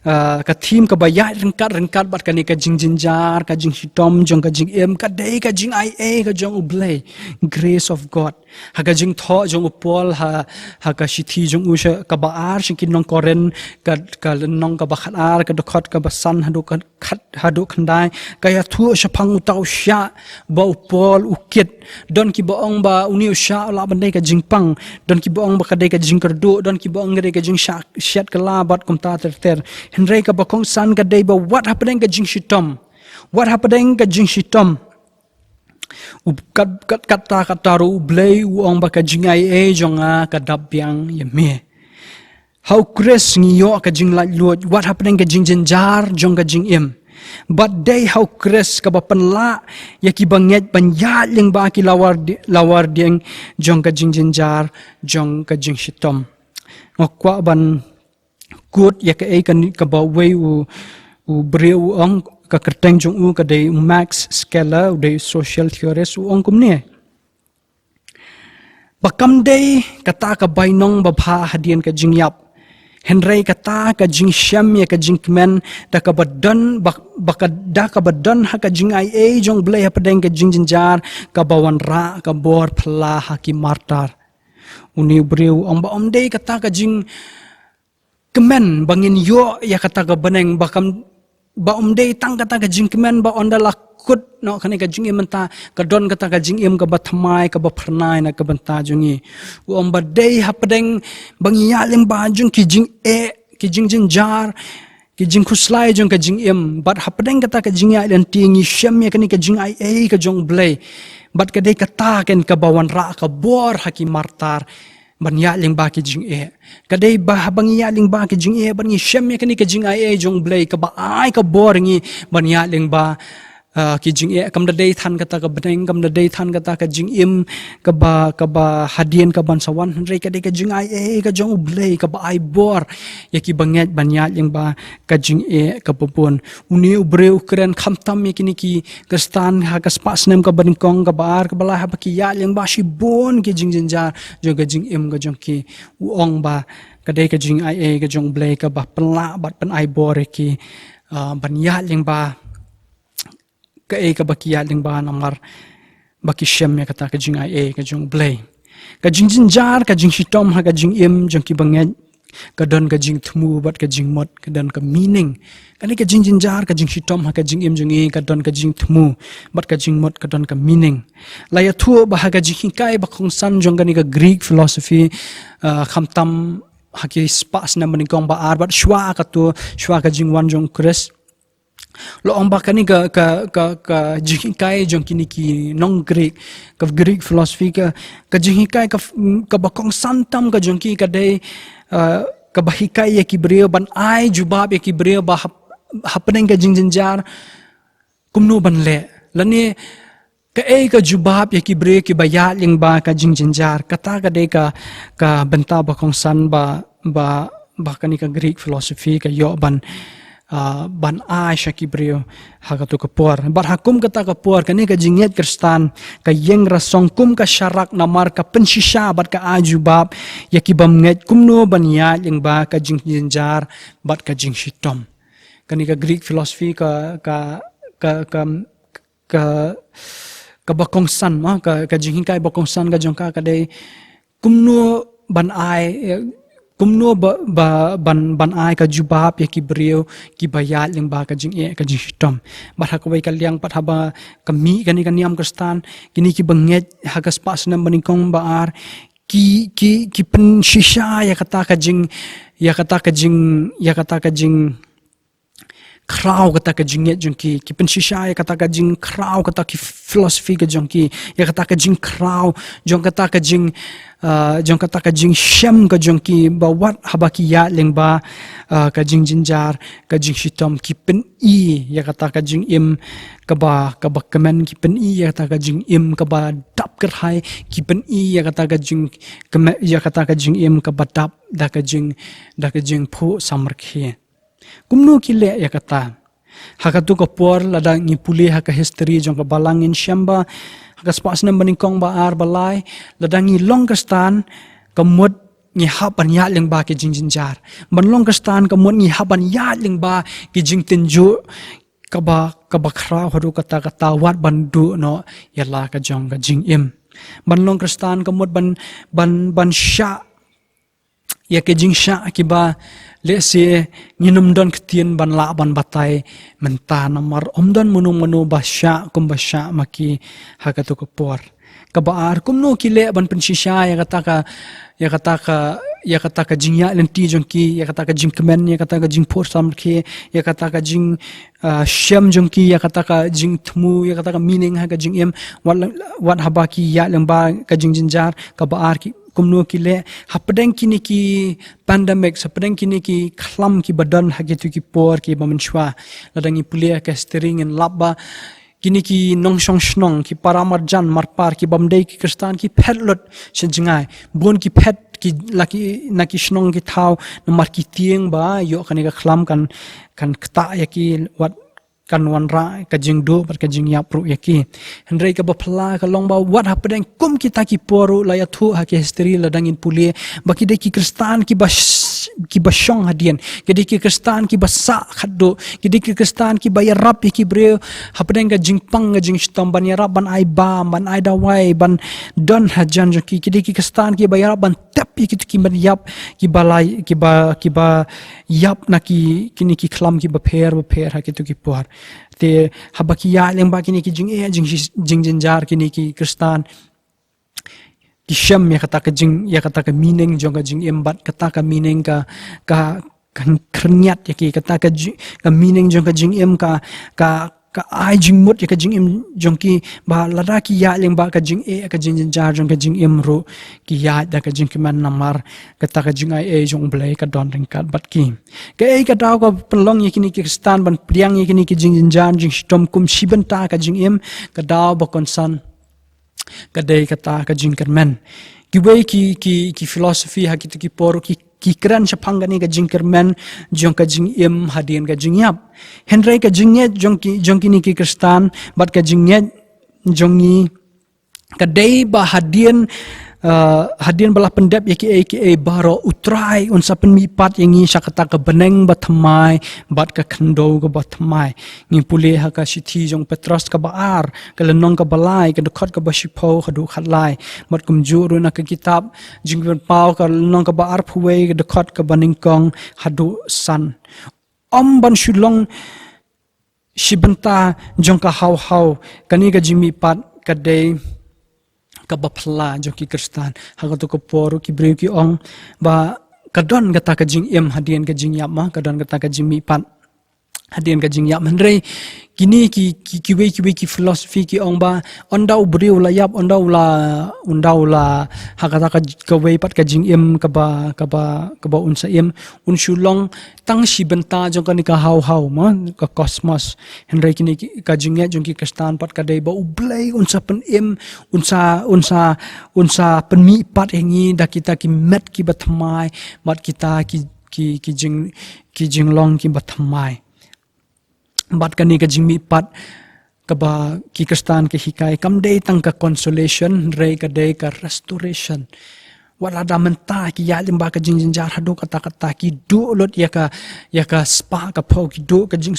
ah, ka theme kaba ïaid ryngkat ryngkat bad kane ka jingjynjar, ka jingshitom jong ka jingim, ka dei ka jingaiei ka jong U Blei, grace of God. Ha ka jingthoh jong u Paul ha, ha ka shithi jong u sha kaba ar sha ki nong Korinth, ka, ka lynnong kaba khatar, ka dkhot kaba san haduh ka khat, haduh khyndai, ka ïathuh shaphang uta u shah ba u Paul u kit. Don kiba ong ba une u shah u lah ban dei ka jingpang, don kiba ong ba ka dei ka jingkyrduh, don kiba ong ka dei ka jingshah shet kylla bad kumta ter ter. Hynrei kaba kongsan ka dei ba wat hapdeng ka jingshitom, wat hapdeng ka jingshitom, u kat, kat, kata, kata ruh U Blei u ong ba ka jingaiei jong nga ka dap biang ïa me. Ha U Khrist ngi ïoh ka jinglaitluid wat hapdeng ka jingjynjar jong ka jingim. Bad dei ha U Khrist kaba pynlah ïa kiba ngeit ban ïaid lyngba ki lawar di-, lawar dieng jong ka jingjynjar jong ka jingshitom. Nga kwah ban kut ïa kaei kane kaba uwei u, u briew u ong, ka kyrteng jong u ka dei u Max Scheler, u dei social theorist, u ong kumne. Ba kam dei kata ka bainong babha hadien ka jingïap, hynrei kata ka jingshem ïa ka jingkmen da kaba don, ba, ba ka, da kaba don ha ka jingaiei jong U Blei hapdeng ka jingjynjar, kaba wanrah ka bor phylla ha ki martar. Une u briew u ong ba ym dei kata ka jing kmen ba ngin ïoh ïa kata ka bneng, ba kam, ba ym dei tang kata ka jingkmen ba ynda la kut noh kane ka jingim mynta ka don kata ka jingim kaba thymmai, kaba phyrnai na ka bynta jong ngi. U ong ba dei hapdeng ba ngi ïaid lyngba jong ki jingeh, ki jingjynjar, ki jingkhuslai jong ka jingim, bad hapdeng kata ka jingïaid lynti ngi shem ïa kane ka jingaiei ka jong U Blei. Bad ka dei kata ken kaba wanrah ka bor ha ki martar ban ïaid lyngba ki jingeh. Ka dei ba haba ngi ïaid lyngba ki jingeh bad ngi shem ïa kane ka jingaiei jong U Blei kaba ai ka bor ngi ban ïaid lyngba, ah, ki jingeh. Kam da dei than kata ka bneng, kam da dei than kata ka jingim kaba, kaba hadien kaban sa wan, hynrei ka dei ka jingaiei ka jong U Blei kaba ai bor ïa kiba ngeit ban ïaid lyngba ka jingeh kaba bun. Une u briew u kren khamtam ïa kine ki Khristan ha ka spah snem kaba nyngkong, kaba ar, kaba lai, haba ki ïaid lyngba shibun ki jingjynjar jong ka jingim ka jong ki. U ong ba ka dei ka jingaiei ka jong U Blei kaba pynlah bad pynai bor ïa ki, ah, ban ïaid lyngba kaei kaba ki ïaid lyngba namar ba ki shem ïa kata ka jingaiei ka jong U Blei. Ka jingjynjar, ka jingshitom ha ka jingim jong kiba ngeit ka don ka jingthmu bad ka jingmut, ka don ka meaning. Kane ka jingjynjar, ka jingshitom ha ka jingim jong ngi ka don ka jingthmu bad ka jingmut, ka don ka meaning. La ïathuh ba ha ka jinghikai ba kongsan jong kane ka Greek philosophy, ah, khamtam ha ki spah snem ba nyngkong, ba ar, bad shuwa kato, shuwa ka jingwan jong U Khrist, la ong ba kane ka, ka, ka, ka jinghikai jong kine ki nong Greek, ka Greek philosophy, ka, ka jinghikai ka, kaba kongsan tam ka jong ki ka dei, ah, kaba hikai ïa ki briew ban ai jubab ïa ki briew ba hap-, hapdeng ka jingjynjar kumno ban leh, lane kaei ka jubab ïa ki briew kiba ïaid lyngba ka jingjynjar. Kata ka dei ka, ka bynta ba kongsan ba, ba, ba kane ka Greek philosophy ka ïoh ban, ah, ban ai sha ki briew ha kato ka por. Bad ha kum kata ka por kane ka jingngeit Khristan ka ïeng rasong kum ka sharak namar ka pynshisha bad ka ai jubab ïa ki bym ngeit kumno ban ïaid lyngba ka jingjynjar bad ka jingshitom. Kane ka Greek philosophy ka, ka, ka, ka, ka, kaba kongsan, ma, ka, ka jinghikai ba kongsan ka jong ka ka dei kumno ban ai, eh, kumno ba, ba, ban, ban ai ka jubab ïa ki briew kiba ïaid lyngba ka jingeh ka jingshitom. Bad ha kawei ka liang pat haba ka mih kane ka niam Khristan, kine kiba ngeit ha ka spah snem ba nyngkong ba ar, ki, ki, ki pynshisha ïa kata ka jing, ïa kata ka jing, ïa kata ka jing, khraw kata ka jingngeit jong ki, ki pynshisha ïa kata ka jingkhraw kata ki philosophy ka jong ki, ïa kata ka jingkhraw jong kata ka jing, ah, jong kata ka jingshem ka jong ki, ba wat haba ki ïaid lyngba, ah, ka jingjynjar, ka jingshitom, ki pyni ïa kata ka jingim kaba, kaba kmen, ki pyni ïa kata ka jingim kaba dap kyrhai, ki pyni ïa kata ka jing, kmen, ïa kata ka jingim kaba dap da ka jing, da ka jingphuh samrkhie. Kumno ki leh ïa kata? Ha katu ka por, lada ngi pule ha ka history jong ka balang, ngin shem ba ha ka spah snem banyngkong, ba ar, ba lai, lada ngi long Khristan, ka mut ngi hap ban ïaid lyngba ki jingjynjar. Ban long Khristan ka mut ngi hap ban ïaid lyngba ki jingtynjuh kaba, kaba khraw haduh katta katta, wat ban duh noh ïa la ka jong ka jingim. Ban long Khristan ka mut ban, ban, ban shah ïa ki jingshah kiba lehse ngin ym don ktien ban lah ban batai mynta, namar ym don mano mano ba shah kumba shah ma ki ha katu ka por. Kaba ar, kumno ki leh ban pynshisha ïa kata ka, ïa kata ka, ïa kata ka jingïaid lynti jong ki, ïa kata ka jingkmen, ïa kata ka jingphuh samrkhie, ïa kata ka jing, ah, shem jong ki, ïa kata ka jingthmu, ïa kata ka meaning ha ka jingim, wat, wat haba ki ïaid lyngba ka jingjynjar. Kaba ar, ki, kumno ki leh hapdeng kine ki pandemic, hapdeng kine ki khlam kiba don ha kitu ki por kiba mynshuwa. Lada ngi pule ha ka history, ngin lap ba kine ki nongshong shnong, ki para marjan marpar, ki bym dei ki Khristan, ki phet lut sha jngai. Bun ki phet, ki la ki, na ki shnong ki thaw, namar ki tieng ba ïoh kane ka khlam kan, kan ktah ïa ki, wat kan wanrah ka jingduh bad ka jingïap ruh ïa ki. Hynrei kaba phylla ka long ba wat hapdeng kum kita ki por ruh, la ïathuh ha ki history, lada ngin pule, ba ki dei ki Khristan kiba sh-, kiba shong hadien, ki dei ki Khristan kiba sah khatduh, ki dei ki Khristan kiba ïarap ïa ki briew hapdeng ka jingpang ka jingshitom, ban ïarap ban ai bam, ban ai dawai, ban don hajan jong ki. Ki dei ki Khristan kiba ïarap ban tep ïa kitu ki ban ïap, kiba la, kiba, kiba ïap na ki, kine ki khlam kiba pher bapher ha kitu ki por. Te haba ki ïaid lyngba kine ki jingeh, jing, jingjynjar, kine ki Khristan ki shem ïa kata ka jing, ïa kata ka meaning jong ka jingim bad kata ka meaning ka, ka, ka khyrngiat ïa ki, kata ka ji-, ka meaning jong ka jingim ka, ka, ka ai jingmut ïa ka jingim jong ki, ba lada ki ïaid lyngba ka jingeh, ka jingjynjar jong ka jingim ruh, ki ïaid da ka jingkmen, namar kata ka jingaiei jong U Blei ka don ryngkat bad ki. Kaei ka daw ka pynlong ïa kine ki Khristan ban pdiang ïa kine ki jingjynjar jingshitom kum shi bynta ka jingim? Ka daw ba kongsan ka dei kata ka jingkyrmen. Kiwei ki, ki, ki philosophy ha kitu ki por ki, ki kren shaphang kane ka jingkyrmen jong ka jingim hadien ka jingïap. Hynrei ka jingngeit jong ki, jong kine ki Khristan bad ka jingngeit jong ngi ka dei ba hadien, uh, hadien ba la pyndep ïa kiei kiei baroh, U Trai un sa pynmihpat ïa ngi sha kata ka bneng bathymmai bad ka khyndew kaba thymmai. Ngi pule ha ka shithi jong Petros kaba ar, ka lynnong kaba lai, ka dkhot kaba shiphew haduh khatlai. Bad kumjuh ruh na ka kitab Jingpynpaw, ka lynnong kaba arphew wei, ka dkhot kaba nyngkong haduh san. Ym ban shu long shi bynta jong ka haw haw, kane ka jingmihpat ka dei kaba phylla jong ki Khristan. Ha katu ka por ki briew ki ong ba ka don kata ka jingim hadien ka jingïap, ma, ka don kata ka jingmihpat hadien ka jingïap. Hynrei kine ki, ki, kiwei kiwei ki philosophy ki ong ba ynda u briew u la ïap, ynda u la, ynda u la ha kata ka, kawei pat ka jingim kaba, kaba, kaba un sa im, un shu long tang shi bynta jong kane ka haw haw, ma, ka cosmos. Hynrei kine ki, ka jingngeit jong ki Khristan pat ka dei ba U Blei un sa pynim, un sa, un sa, un sa pynmihpat ïa ngi da kita ki met kiba thymmai bad kita ki, ki, ki jing, ki jinglong kiba thymmai. Bad kane ka jingmihpat kaba ki Khristan ki hikai kam dei tang ka consolation, hynrei ka dei ka restoration. Wat lada mynta ki ïaid lyngba ka jingjynjar haduh katta katta, ki duh lut ïa ka, ïa ka spah ka phew, ki duh ka jing,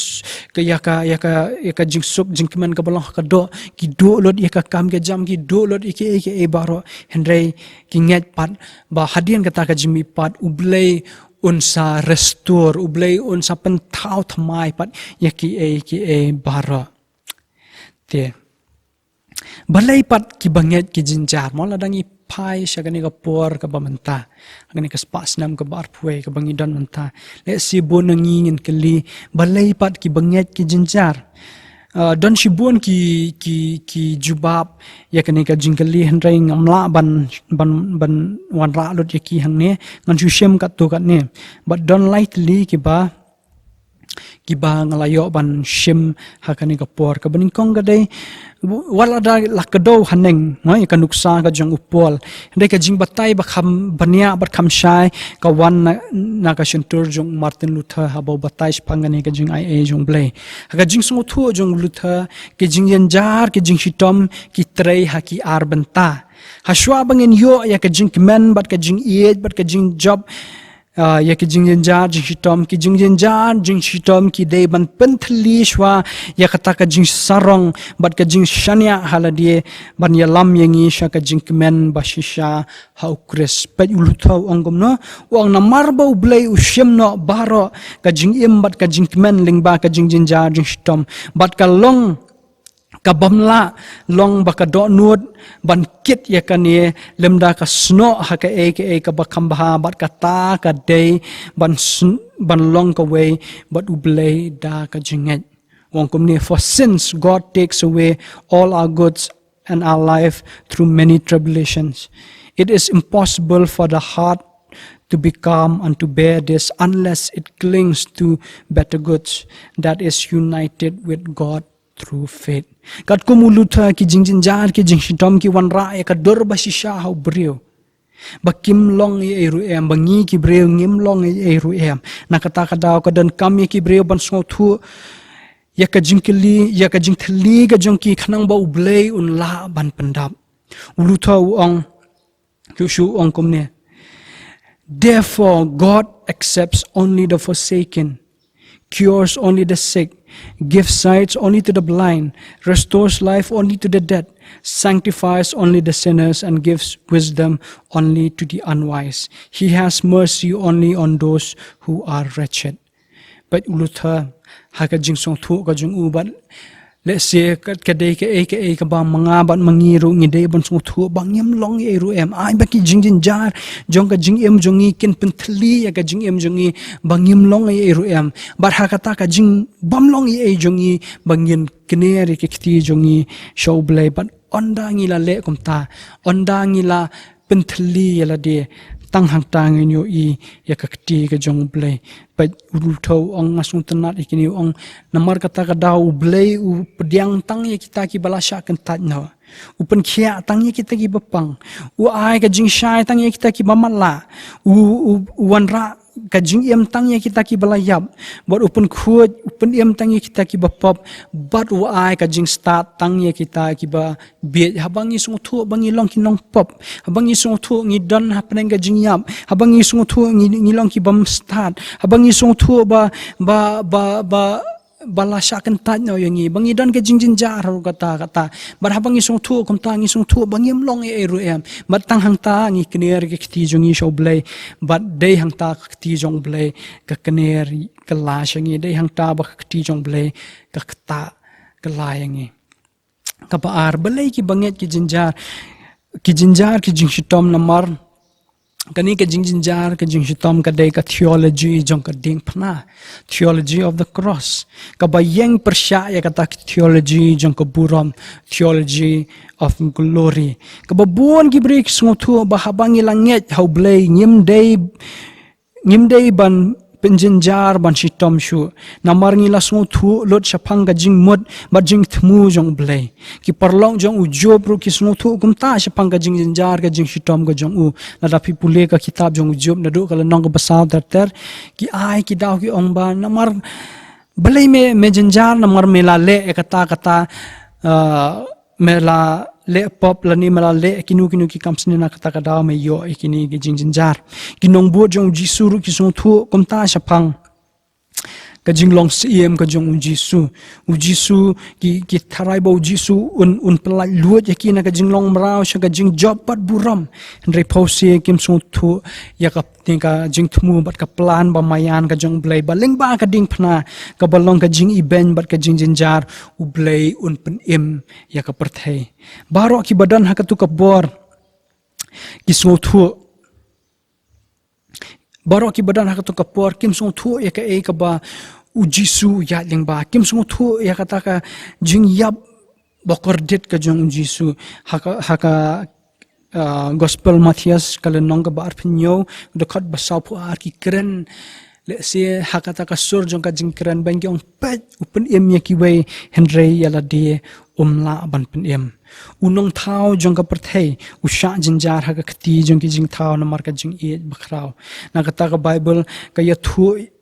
ka, ïa ka, ïa ka, ïa ka jingsuk jingkmen kaba long ha ka doh, ki duh lut ïa ka kam ka jam, ki duh lut ïa kiei kiei baroh. Hynrei ki ngeit pat ba hadien kata ka jingmihpat U Blei un sa restore, U Blei un sa pynthaw thymmai pat ïa kiei kiei baroh. Te Balei pat ki bangeit ki jynjar, mo, lada ngi phai sha kane ka por kaba mynta, kane ka spah snem kaba arphew wei kaba ngi don mynta. Lehse bun na ngi ngin kylli, balei pat ki bangeit ki jynjar? Ah, don shibun ki, ki, ki jubab ïa kane ka jingkylli, hynrei ngam lah ban, ban, ban wanrah lut ïa ki hangne. Ngan shu shim katto katne. Bad don lai tylli kiba, kiba nga la ïoh ban shim ha kane ka por. Kaba nyngkong ka dei, wat lada la kdew haneng, mo, ïa ka nuksa ka jong u Paul, hynrei ka jingbatai ba kham bniah bad kham shai ka wan na, na ka shyntur jong Martin Luther haba u batai shaphang kane ka jingai ei jong U Blei. Ha ka jingsngewthuh jong u Luther, ki jingjynjar, ki jingshitom ki trei ha ki ar bynta. Hashwa ba ngin ïoh ïa ka jingkmen bad ka jingïeit bad ka jingjop, ah, ïa ki jingjynjar jingshitom, ki jingjynjar jingshitom ki dei ban pynthylli shwa ïa kata ka jingsarong bad ka jingshaniah ha lade, ban ïalam ïa ngi sha ka jingkmen ba shisha ha U Khrist. Peit u Luther u ong kumno, u ong namar ba U Blei u shim noh baroh ka jingim bad ka jingkmen lyngba ka jingjynjar jingshitom, bad ka long kaba ym lah long ba ka dohnud ban kit ïa kane, lymda ka snoh ha kaei kaei kaba kham bha, bad kata ka dei ban sn-, ban long kawei bad U Blei da ka jingngeit. U ong kumne, "For since God takes away all our goods and our life through many tribulations, it is impossible for the heart to be calm and to bear this unless it clings to better goods that is united with God through faith." Katkum u Luther, ki jingjynjar, ki jingshitom ki wanrah ïa ka dur ba shisha ha u briew, ba kim long ei ei ruh em, ba ngi ki briew ngim long ei ei ruh em. Na kata ka daw ka donkam ïa ki briew ban sngewthuh ïa ka jingkylli, ïa ka jingthylli ka jong ki khnang ba U Blei un lah ban pyndap. U Luther u ong, shu shu u ong kumne, "Therefore God accepts only the forsaken, cures only the sick, gives sight only to the blind, restores life only to the dead, sanctifies only the sinners, and gives wisdom only to the unwise. He has mercy only on those who are wretched." Peit u Luther, ha ka jingsngewthuh ka jong u, bad lehse ka, ka dei kaei kaei kaba ma nga bad ma ngi ruh ngi dei ban sngewthuh ba ngim long ei ei ruh em. Ai ba ki jingjynjar jong ka jingim jong ngi kin pynthylli ïa ka jingim jong ngi ba ngim long ei ei ruh em. Bad ha kata ka jingbym long ei ei jong ngi ba ngin kner ïa ka kti jong ngi sha U Blei. Bad ynda ngi la leh kumta, ynda ngi la pynthylli ïa lade, tang hangta ngin ïohi ïa ka kti ka jong U Blei. Peit u Luther u ong, nga sngewtynnat ïa kine, u ong, namar kata ka daw U Blei u pdiang tang ïa kita kiba la shah kyntait noh. U pynkhiah tang ïa kita kiba pang. U ai ka jingshai tang ïa kita kiba matlah. U, u, u wanrah ka jingim tang ïa kita kiba la ïap. Bad u pynkhuid, u pynim tang ïa kita kiba pop. Bad u ai ka jingstad tang ïa kita kiba bieit. Haba ngi sngewthuh ba ngi long ki nongpop, haba ngi sngewthuh ngi don hapdeng ka jingïap, haba ngi sngewthuh ngi, ngi long ki bym stad, haba ngi sngewthuh ba, ba, ba, ba, ba la shah kyntait noh ïa ngi, ba ngi don ka jingjynjar ruh kata kata. Bad haba ngi sngewthuh kumta, ngi sngewthuh ba ngim long ei ei ruh em. Bad tang hangta ngi kner ka kti jong ngi sha U Blei. Bad dei hangta ka kti jong U Blei ka kner ka la sha ngi, dei hangta ba ka kti jong U Blei ka ktah ka la ïa ngi. Kaba ar, balei ki bangeit ki jynjar, ki jynjar ki jingshitom? Namar kane ka jingjynjar ka jingshitom ka dei ka theology jong ka diengphna, theology of the cross. Kaba ïeng pyrshah ïa kata ka theology jong ka burom, theology of glory. Kaba bun ki briew ki sngewthuh ba haba ngi la ngeit ha U Blei ngim dei, ngim dei ban pynjynjar ban shitom shuh. Namar ngi la sngewthuh lut shaphang ka jingmut bad jingthmu jong U Blei. Ki paralok jong u Job ruh ki sngewthuh kumta shaphang ka jingjynjar ka jingshitom ka jong u. Lada phi pule ka kitab jong u Job naduh ka lynnong kaba saw ter ter, ki ai ki daw ki ong ba namar balei me, me jynjar, namar me la leh ïa kata kata, ah, me la leh pop lane me la leh kino kino ki kam sniew, na kata ka daw me ïoh ïa kine ki jingjynjar. Ki nongbud jong u Jisu ruh ki sngewthuh kumta shaphang ka jinglong syiem ka jong u Jisu. U Jisu, ki, ki tharai ba u Jisu un, un pyllait luid ïa ki na ka jinglong mraw sha ka jingjop bad burom. Hynrei phewse kim sngewthuh ïa ka Te ka jingthmu bad ka plan ba maïan ka jong U Blei ba lyngba ka diengphna kaba long ka jingibeiñ bad ka jingjynjar, U Blei un pynim ïa ka pyrthei. Baroh kiba don ha katu ka por ki sngewthuh. Baroh kiba don ha katu ka por kim sngewthuh ïa kaei kaba U Jisu u ïaid lyngba. Kim sngewthuh ïa kata ka jingïap ba kordit ka jong U Jisu. Ha ka, ha ka, ah, Gospel Mathaios ka lynnong kaba arphew hynñiew, dkhot ba sawphew ar, ki kren lehse ha kata ka sur jong ka jingkren beiñ, ki ong, "Peit, u pynim ïa kiwei, hynrei ïa lade um lah ban pynim." U nongthaw jong ka pyrthei u shah jynjar ha ka kti jong ki jingthaw namar ka jingïeit bakhraw. Na kata ka Baibl ka ïathuh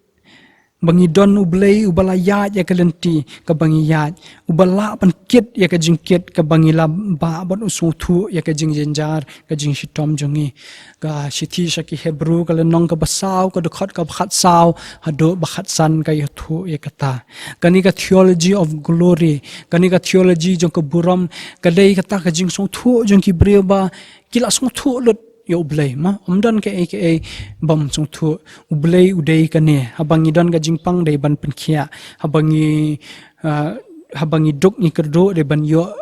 ba ngi don U Blei uba la ïaid ïa ka lynti kaba ngi ïaid, uba lah ban kit ïa ka jingkit kaba ngi la bah, bad u sngewthuh ïa ka jingjynjar ka jingshitom jong ngi. Ka shithi sha ki Hebru ka lynnong kaba saw, ka dkhot kaba khatsaw haduh ba khatsan ka ïathuh ïa kata. Kane ka theology of glory, kane ka theology jong ka burom, ka dei kata ka jingsngewthuh jong ki briew ba ki la sngewthuh lut ïa U Blei, ma, ym don kaei kaei bym sngewthuh. U Blei u dei kane, haba ngi don ka jingpang dei ban pynkhiah, haba ngi, ah, haba ngi duk ngi kyrduh dei ban ïoh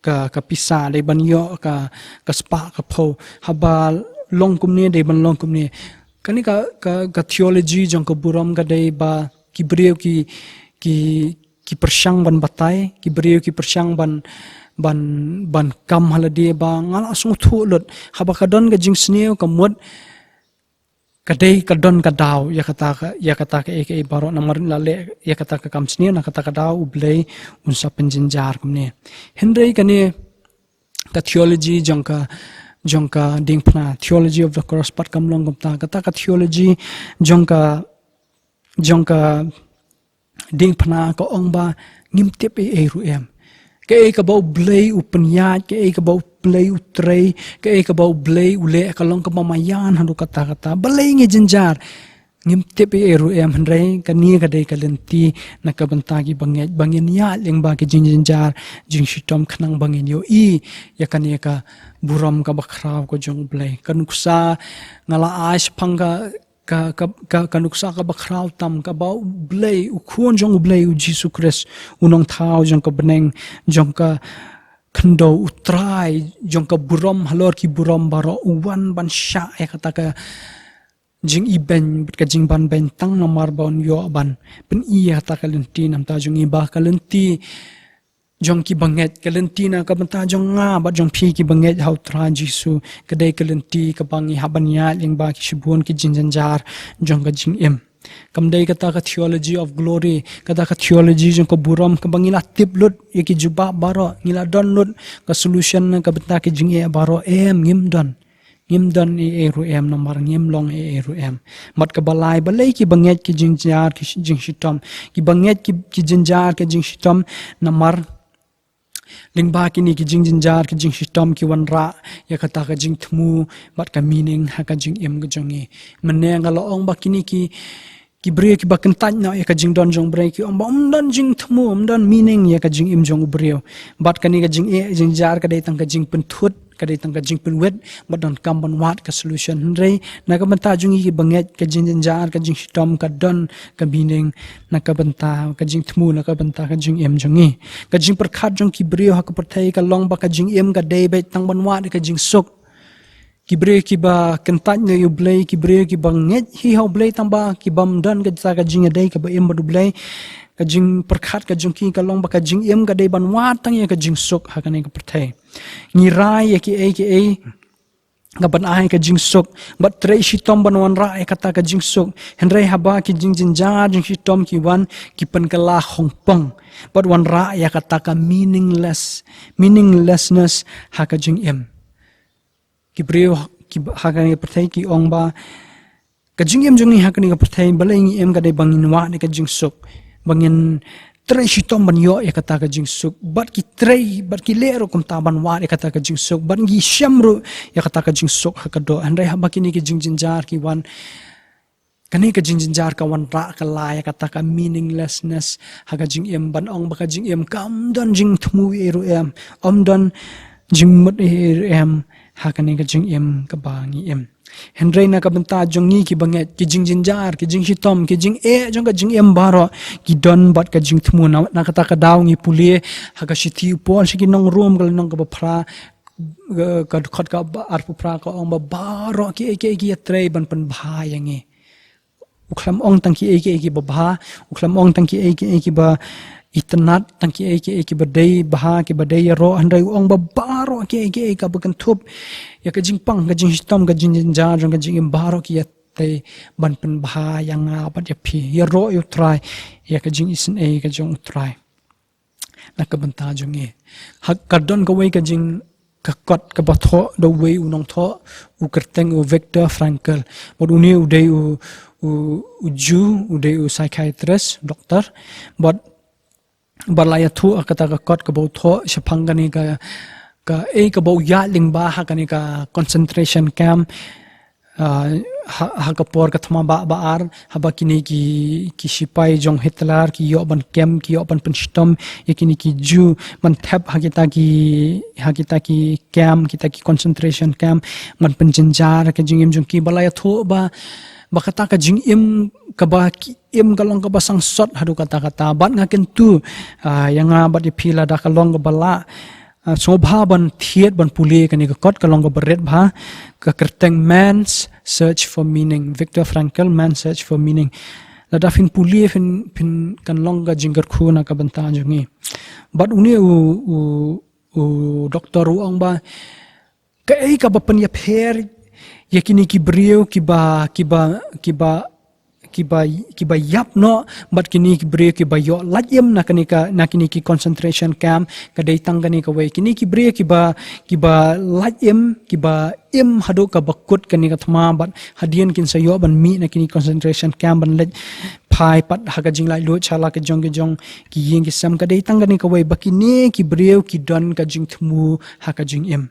ka, ka pisa, dei ban ïoh ka, ka spah ka phew, haba long kumne dei ban long kumne. Kane ka, ka, ka theology jong ka burom ka dei ba ki briew ki, ki, ki pyrshang ban batai, ki briew ki pyrshang ban, ban, ban kam ha lade ba nga la sngewthuh lut. Haba ka don ka jingsniew ka mut ka dei ka don ka daw ïa kata ka, ïa kata kaei kaei baroh, namar la leh ïa kata ka kam sniew, na kata ka daw U Blei un sa pynjynjar kumne. Hynrei kane ka theology jong ka, jong ka diengphna, theology of the cross, pat kam long kumta. Kata ka theology jong ka, jong ka diengphna ka ong ba ngim tip ei ei ruh em. Kaei kaba U Blei u pynïaid, kaei kaba U Blei u trei, kaei kaba U Blei u leh ka long kaba maïan haduh katta katta. Balei ngi jynjar? Ngim tip ei ei ruh em, hynrei kane ka dei ka lynti na ka bynta ki bangeit ba ngin ïaid lyngba ki jingjynjar jingshitom khnang ba ngin ïohi ïa kane ka burom kaba khraw ka jong U Blei. Ka nuksa nga la ai shaphang ka, ka, ka, ka, ka nuksa kaba khraw tam kaba U Blei, U Khun jong U Blei, U Jisu Khrist, U Nongthaw jong ka bneng, jong ka khyndew, U Trai jong ka burom halor ki burom baroh, u wan ban shah ïa kata ka jingibeiñ bad ka jingbanbeiñ tang namar ba un ïoh ban pyni ïa kata ka lynti na ka bynta jong ngi, ba ka lynti jong ki bangeit, ka lynti na ka bynta jong nga bad jong phi ki bangeit ha U Trai Jisu, ka dei ka lynti kaba ngi hap ban ïaid lyngba ki shibun ki jingjynjar jong ka jingim. Kam dei kata ka theology of glory, kata ka theology jong ka burom kaba ngi la tip lut ïa ki jubab baroh, ngi la don lut ka solution na ka bynta ki jingeh baroh. Em, ngim don. Ngim don ei ei ruh em namar ngim long ei ei ruh em. Bad kaba lai, balei ki bangeit ki jynjar ki jingshitom? Ki bangeit ki, ki jynjar ki jingshitom namar lyngba kine ki jingjynjar ki jingshitom ki wanrah ïa kata ka jingthmu bad ka meaning ha ka jingim ka jong ngi. Mynne nga la ong ba kine ki, ki briew kiba kyntait noh ïa ka jingdon jong U Blei ki ong ba ym don jingthmu, ym don meaning ïa ka jingim jong u briew. Bad kane ka jingeh jynjar ka dei tang ka jingpynthut, ka dei tang ka jingpynwit, bad donkam ban wad ka solution. Hynrei na ka bynta jong ngi ki bangeit, ka jingjynjar ka jingshitom ka don ka meaning na ka bynta ka jingthmu, na ka bynta ka jingim jong ngi. Ka jingpyrkhat jong ki briew ha ka pyrthei ka long ba ka jingim ka dei beit tang ban wad ïa ka jingsuk. Ki briew kiba kyntait noh ïa U Blei, ki briew kiba ngeit hi ha U Blei tang ba ki bym don kata ka jingïadei kaba im bad U Blei, ka jingpyrkhat ka jong ki ka long ba ka jingim ka dei ban wad tang ïa ka jingsuk ha kane ka pyrthei. Ngi rai ïa kiei kiei ka ban ai ka jingsuk, bad trei shitom ban wanrah ïa kata ka jingsuk. Hynrei haba ki jingjynjar jingshitom ki wan, ki pynkylla hongpong bad wanrah ïa kata ka meaningless, meaninglessness ha ka jingim. Ki briew ki, ha kane ka pyrthei ki ong ba ka jingim jong ngi ha kane ka pyrthei, balei ngi im, ka dei ba ngin wad ïa ka jingsuk, ba ngin trei shitom ban ïoh ïa kata ka jingsuk. Bad ki trei, bad ki leh ruh kumta ban wad ïa kata ka jingsuk, bad ngi shem ruh ïa kata ka jingsuk ha ka doh. Hynrei haba kine ki jingjynjar ki wan, kane ka jingjynjar ka wanrah kylla ïa kata ka meaninglessness ha ka jingim, ban ong ba ka jingim kam don jingthmu ei ei ruh em, ym don jingmut ei ei ruh em. ha kane ka jingim kaba ngi im. Hynrei na ka bynta jong ngi ki bangeit, ki jingjynjar, ki jingshitom, ki jingeh jong ka jingim baroh ki don bad ka jingthmu. Na, na kata ka daw ngi pule ha ka shithi u Paul sha ki nong Rom ka lynnong kaba phra, ka, ka dkhot kaba arphew phra ka ong ba baroh kiei kiei ki ïatrei ban pynbha ïa ngi. U khlem ong tang kiei kiei kiba bha, u khlem ong tang kiei kiei kiba itynnad, tang kiei kiei kiba dei bha, kiba dei ïaroh, hynrei u ong ba baroh kiei kiei kaba kynthup ïa ka jingpang, ka jingshitom, ka jingjynjar jong ka jingim, baroh ki ïatrei ban pynbha ïa nga bad ïa phi. Ïaroh ïa u Trai, ïa ka jingisynei ka jong u Trai. Na ka bynta jong ngi. Ha ka don kawei ka jing, ka kot kaba thoh da uwei u nongthoh, u kyrteng u Viktor Frankl. Bad une u dei u, u, u Jiw, u dei u psychiatrist, doktor. Bad, bad la ïathuh ha kata ka kot kaba u thoh shaphang kane ka, kaei kaba u ïaid lyngba ha kane ka concentration camp. Ah, ha, ha ka por ka thma ba, ba ar, haba kine ki, ki shipai jong Hitler ki ïoh ban kem, ki ïoh ban pynshitom ïa kine ki Jiw, ban thep ha kita ki, ha kita ki camp, kita ki concentration camp, ban pynjynjar ka jingim jong ki. Ba la ïathuh ba, ba kata ka jingim kaba ki im ka long kaba sangsot haduh katta katta. Bad nga kyntu, ah, ïa nga bad ïa phi lada ka long kaba lah, ah, sngewbha ban thied ban pule kane ka kot, ka long kaba rit bha, ka kyrteng Man's Search for Meaning. Viktor Frankl, Man's Search for Meaning. Lada phin pule phin, phin kan long ka jingkyrkhu na ka bynta jong ngi. Bad une u, u, u doktor u ong ba, kaei kaba pynïapher ïa kine ki briew kiba, kiba, kiba, kiba, kiba ïap noh, bad kine ki briew kiba ïoh lait im na kane ka, na kine ki concentration camp, ka dei tang kane kawei. Kine ki briew kiba, kiba lait im, kiba im haduh kaba kut kane ka thma, bad hadien kin sa ïoh ban mih na kine concentration camp ban leit phai pat ha ka jinglaitluid sha la ka jong ka jong ki ïing ki sem, ka dei tang kane kawei, ba kine ki briew ki don ka jingthmu ha ka jingim.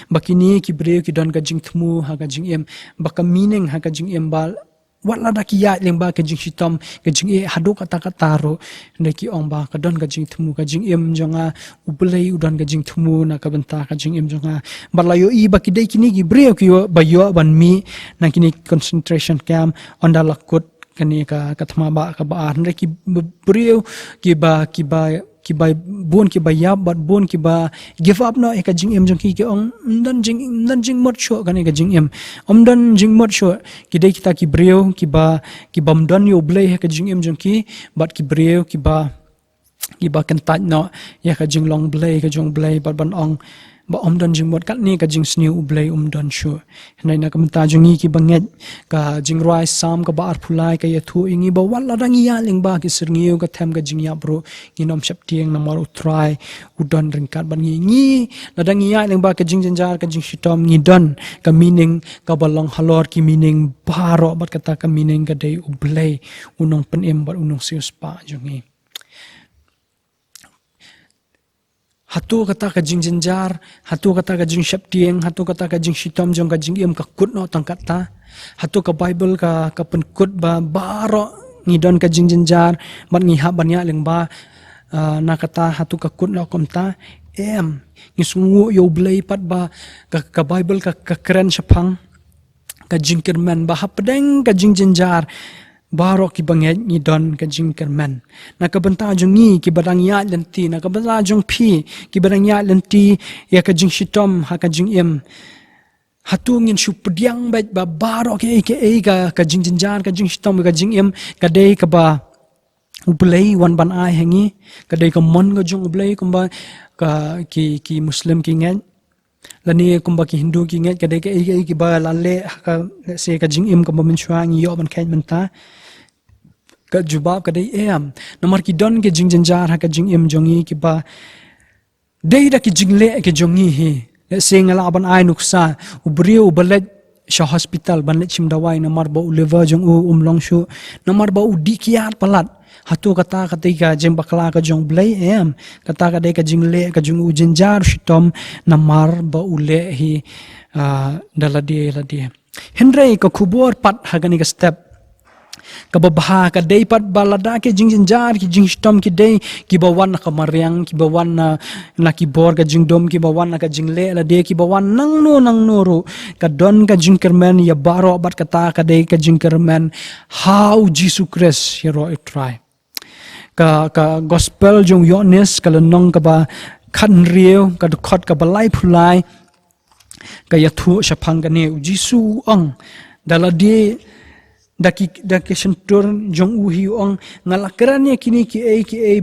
Ba kine ki briew ki don ka jingthmu ha ka jingim, ba ka meaning ha ka jingim, ba wat lada ki ïaid lyngba ka jingshitom, ka jingeh haduh katta katta ruh, hynrei ki ong ba ka don ka jingthmu, ka jingim jong nga, U Blei u don ka jingthmu na ka bynta ka jingim jong nga. Bad la ïohi ba ki dei kine ki briew kiba ïoh ban mih na kine concentration camp, ynda la kut kane ka, ka thma ba, kaba ar. Hynrei ki b-, briew kiba, kiba, kiba bun kiba ïap bad bun kiba give up noh ïa ka jingim jong ki, ki ong, ym don jing, ym don jingmut shuh kane ka jingim. Ym don jingmut shuh. Ki dei kita ki briew kiba, kibym don ïa U Blei ha ka jingim jong ki, bad ki briew kiba, kiba kyntait noh ïa ka jinglong Blei, ka jong U Blei, bad ban ong ba ym don jingmut, katne ka jingsniew U Blei um don shuh. Hynrei na ka bynta jong ngi kiba ngeit, ka jingrwai Salm kaba arphew lai ka ïathuh ïa ngi ba wat lada ngi ïaid lyngba ki syrngiew ka them ka jingïap ruh, ngin ym sheptieng namar U Trai u don ryngkat bad ngi. Ngi, lada ngi ïaid lyngba ka jingjynjar ka jingshitom, ngi don ka meaning kaba long halor ki meaning baroh, bad kata ka meaning ka dei U Blei, u nongpynim bad u nongsiewspah jong ngi. Hato kata ka jingjynjar, hato kata ka jingsheptieng, hato kata ka jingshitom jong ka jingim ka kut noh tang katta? Hato ka Baibl ka, ka pynkut ba baroh ngi don ka jingjynjar bad ngi hap ban ïaid lyngba, ah, na kata, hato ka kut noh kumta? Em, ngi sngewnguh ïa U Blei pat ba ka, ka Baibl ka, ka kren shaphang ka jingkyrmen, ba hapdeng ka jingjynjar baroh kiba ngeit ngi don ka jingkyrmen. Na ka bynta jong ngi kiba dang ïaid lynti, na ka bynta jong phi kiba dang ïaid lynti ïa ka jingshitom ha ka jingim, hato ngin shu pdiang beit ba baroh kiei kiei ka, ka jingjynjar, ka jingshitom, ka jingim ka dei kaba U Blei u wan ban ai ha ngi, ka dei ka mon ka jong U Blei kumba ka, ki, ki Muslim ki ngeit? Lane kumba ki Hindu ki ngeit ka dei kaei kaei kiba la leh ha ka, let's say, ka jingim kaba mynshuwa ngi ïoh ban kheit mynta? Ka jubab ka dei em. Namar ki don ki jingjynjar ha ka jingim jong ngi kiba dei da ki jingleh ki jong ngi hi. Let's say nga lah ban ai nuksa, u briew uba leit sha hospital ban leit shim dawai namar ba u liver jong u um long shuh, namar ba u dih kiad palat. Hato kata ka dei ka jingbakla ka jong U Blei? Em. Kata ka dei ka jingleh ka jong u, jingjynjar shitom namar ba u leh hi, ah, da lade lade. Hynrei ka khubor pat ha kane ka step Kaba bha ka dei pat ba lada ki jingjynjar, ki jingshitom ki dei kiba wan na ka mariang, kiba wan na, na ki bor ka jingdum, kiba wan na ka jingleh lade, kiba wan nangno nangno ruh, ka don ka jingkyrmen ïa baroh bad kata ka dei ka jingkyrmen ha U Jisu Khrist, ïaroh U Trai. Ka, ka gospel jong u Ïoannis, ka lynnong kaba khathynriew, ka dkhot kaba laiphew lai, ka ïathuh shaphang kane. U Jisu u ong, da lade, da ki, da ki shyntur jong u hi u ong, nga la kren ïa kine kiei kiei,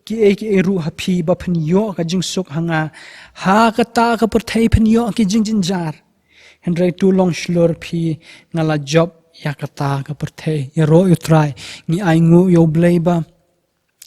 kiei kiei ruh ha phi ba phin ïoh ka jingsuk ha nga. Ha kata ka pyrthei phin ïoh ki jingjynjar. Hynrei to long shlur phi, nga la jop ïa kata ka pyrthei. Ïaroh U Trai, ngi ainguh ïa U Blei ba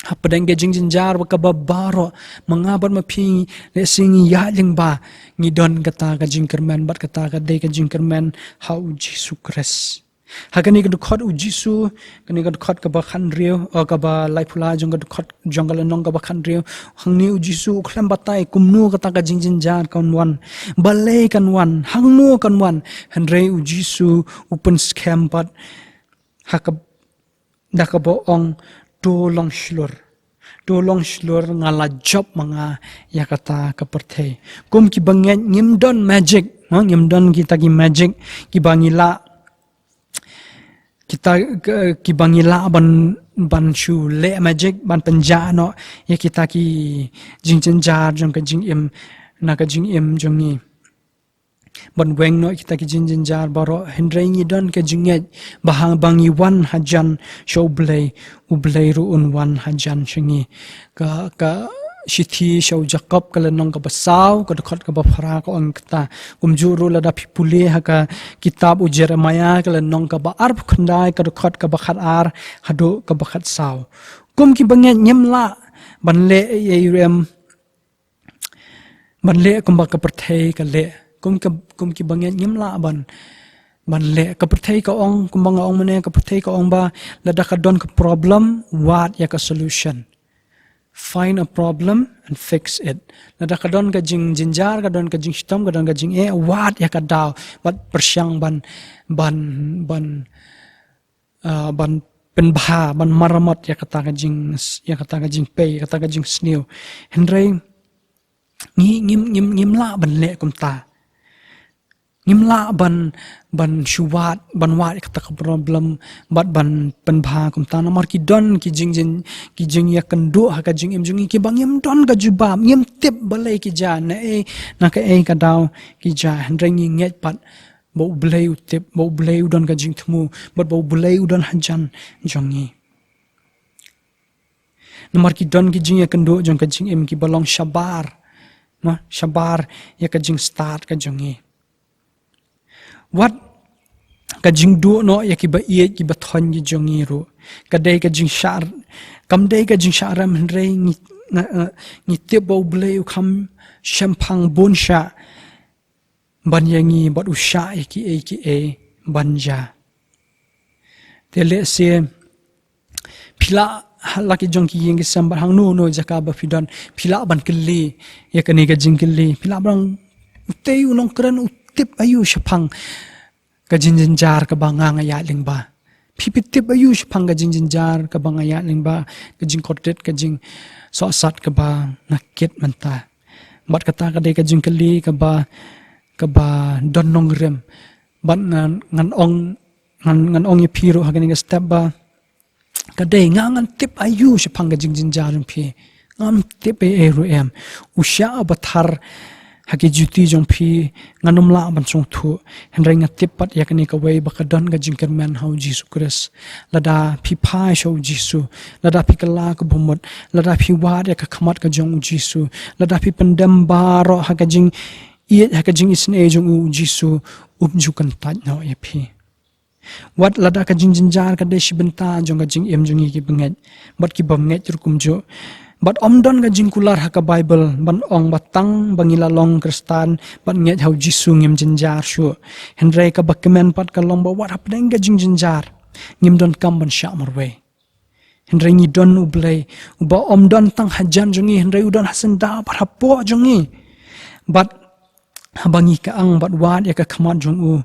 hapdeng ka jingjynjar ba kaba baroh, ma nga bad ma phi, lehse ngi ïaid lyngba, ngi don kata ka jingkyrmen bad kata ka dei ka jingkyrmen ha U Jisu Khrist. Ha kane ka dkhot U Jisu, kane ka dkhot kaba khathynriew, oh, kaba laiphew lai jong ka dkhot, jong ka lynnong kaba khathynriew, hangne U Jisu u khlem batai kumno kata ka jingjynjar kan wan, balei kan wan, hangno kan wan. Hynrei U Jisu u pynskhem pat ha ka, da kaba ong, to long shlur. To long shlur, nga la jop ma nga ïa kata ka pyrthei. Kum kiba ngeit ngim don magic, ha, ngim don kita ki magic kiba ngi lah, kita, ki, kiba ngi lah ban, ban shu leh magic, ban pynjah noh ïa kita ki jingjynjar jong ka jingim, na ka jingim jong ngi, ban weng noh kita ki jingjynjar baroh. Hynrei ngi don ka jingngeit ba haba ngi wan hajan sha U Blei, U Blei ruh un wan hajan sha ngi. Ka, ka shithi sha u Jakob ka lynnong kaba saw, ka dkhot kaba phra ka ong kata. Kumjuh ruh lada phi pule ha ka kitab u Jeremaïah ka lynnong kaba arphew khyndai, ka dkhot kaba khatar haduh kaba khatsaw. Kum kiba ngeit ngim lah ban leh ei ei ruh em, ban leh kumba ka pyrthei ka leh. Kum ka, kum kiba ngeit ngim lah ban, ban leh. Ka pyrthei ka ong, kumba nga ong mynne, ka pyrthei ka ong ba lada ka don ka problem, wad ïa ka solution. Find a problem and fix it. Lada ka don ka jingjynjar, ka don ka jingshitom, ka don ka jingeh, wad ïa ka daw, bad pyrshang ban, ban, ban, ah, ban pynbha, ban maramot ïa kata ka jing, ïa kata ka jingpei, ïa kata ka jingsniew. Hynrei ngi, ngim, ngim, ngim lah ban leh kumta. Ngim lah ban, ban shu wad, ban wad ïa kata ka problem, bad ban pynbha kumta. Namar ki don ki jing, jing, ki jingïakynduh ha ka jingim jong ngi kiba ngim don ka jubab, ngim tip balei ki jia, na ei, na kaei ka daw ki jia. Hynrei ngi ngeit pat ba U Blei u tip, ba U Blei u don ka jingthmu, bad ba U Blei u don hajan jong ngi. Namar ki don ki jingïakynduh jong ka jingim kiba long shabar, mo, shabar ïa ka jingstad ka jong ngi. Wat ka jingduh noh ïa kiba ïeit, kiba thoiñ ki jong ngi ruh, ka dei ka jingshah, kam dei ka jingshah rem, hynrei ngi, nga, eh, ngi tip ba U Blei u kham shemphang bun shah ban ïa ngi bad u shah ïa kiei kiei ban jia. Te lehse phi lah, ha la ki jong ki ïing ki sem bad hangno hangno jaka ba phi don, phi lah ban kylli ïa kane ka jingkylli. Phi lah ban, utei u nongkren u tip aïu shaphang ka jingjynjar kaba nga nga ïaid lyngba? Phi, phi tip aïu shaphang ka jingjynjar kaba nga ïaid lyngba, ka jingkordit, ka jingsohsat kaba nga kit mynta? Bad kata ka dei ka jingkylli kaba, kaba don nongrim. Bad ngan, ngan ong, ngan, ngan ong ïa phi ruh ha kane ka step ba ka dei, nga ngan tip aïu shaphang ka jingjynjar jong phi? Ngam tip ei ei ruh em. U shah uba thar ha ki juti jong phi ngan ym lah ban sngewthuh. Hynrei nga tip pat ïa kane kawei ba ka don ka jingkyrmen ha U Jisu Khrist. Lada phi phai sha U Jisu, lada phi kylla ka bamut, lada phi wad ïa ka khmat ka jong U Jisu, lada phi pyndem baroh ha ka jingïeit, ha ka jingisynei jong U, U Jisu um ju kyntait noh ïa phi. Wat lada ka jingjynjar ka dei shi bynta jong ka jingim jong ngi kiba ngeit bad kiba ngeit ruh kumjuh. Bad ym don ka jingkular ha ka Baibl ban ong ba tang ba ngi la long Khristan bad ngeit ha U Jisu ngim jynjar shuh. Hynrei kaba kmen pat ka long ba wat hapdeng ka jingjynjar ngim donkam ban shah marwei. Hynrei ngi don U Blei uba ym don tang hajan jong ngi, hynrei u don ha syndah bad hapoh jong ngi. Bad haba ngi kyang bad wad ïa ka khmat jong u,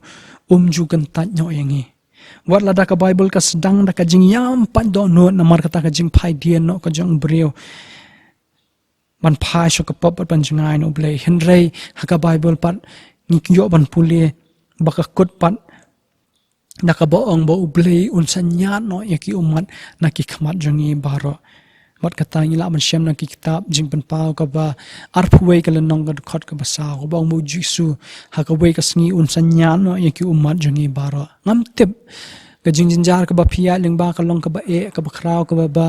um ju kyntait noh ïa ngi. Wat lada ka Baibl ka sdang da ka jingïam pat dohnud namar kata ka jingphai dien noh ka jong u briew ban phai sha ka pop bad ban jngai na u Blei. Hynrei ha ka Baibl pat ngi ïoh ban pule ba ka kut pat da kaba ong ba u Blei un sa ñiad noh ïa ki ummat na ki khmat jong ngi baroh. Bad kata ngi lah ban shem na ki kitab Jingpynpaw kaba arphew wei ka lynnong ka dkhot kaba saw kaba ong ba u Jisu ha kawei ka sngi un sa ñiad noh ïa ki ummat jong ngi baroh. Ngam tip ka jingjynjar kaba phi ïaid lyngba ka long kaba eh, kaba khraw, kaba ba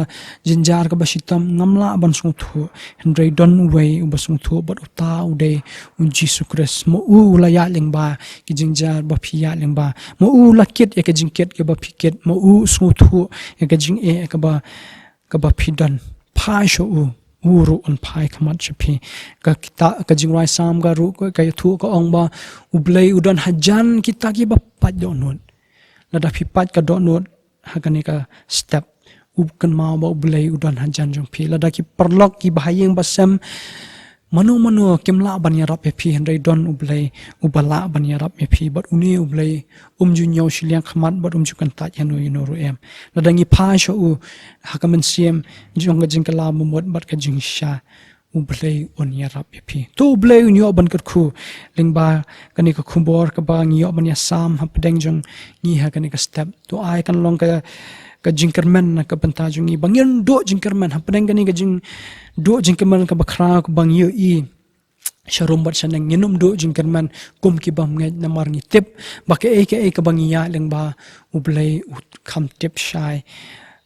jynjar, kaba shitom, ngam lah ban sngewthuh. Hynrei don uwei uba sngewthuh bad uta u dei u Jisu Khrist. Ma u u la ïaid lyngba ki jingjynjar ba phi ïaid lyngba. Ma u u la kit ïa ka jingkit kaba phi kit. Ma u u sngewthuh ïa ka jingeh kaba kaba phi don. Phai sha u, u ruh un phai khmat sha phi. Ka kita, ka jingrwai Salm ka ruh ka, ka ïathuh ka ong ba u Blei u don hajan kita kiba pait dohnud. Lada phi pait ka dohnud ha kane ka step, u kynmaw ba u Blei u don hajan jong phi. Lada ki paralok, kiba ha ïing ba sem, mano mano kim lah ban ïarap ïa phi, hynrei don u Blei uba lah ban ïarap ïa phi. Bad une u Blei um ju ñiew shiliang khmat bad um ju kyntait ïano ïano ruh em. Lada ngi phai sha u ha ka mynsiem jong ka jingkylla bamut bad ka jingshisha, u Blei un ïarap ïa phi. To u Blei un ïoh ban kyrkhu lyngba kane ka khubor kaba ngi ïoh ban ïasam hapdeng jong ngi ha kane ka step. To ai kan long ka, ka jingkyrmen na ka bynta jong ngi ba ngin duh jingkyrmen hapdeng kane ka jingduh jingkyrmen kaba khraw kaba ngi ïohi sharum bad shaneng. Ngin ym duh jingkyrmen kum ki bymngeit namar ngi tip ba kaei kaei kaba ngi ïaid lyngba u Blei u kham tip shai,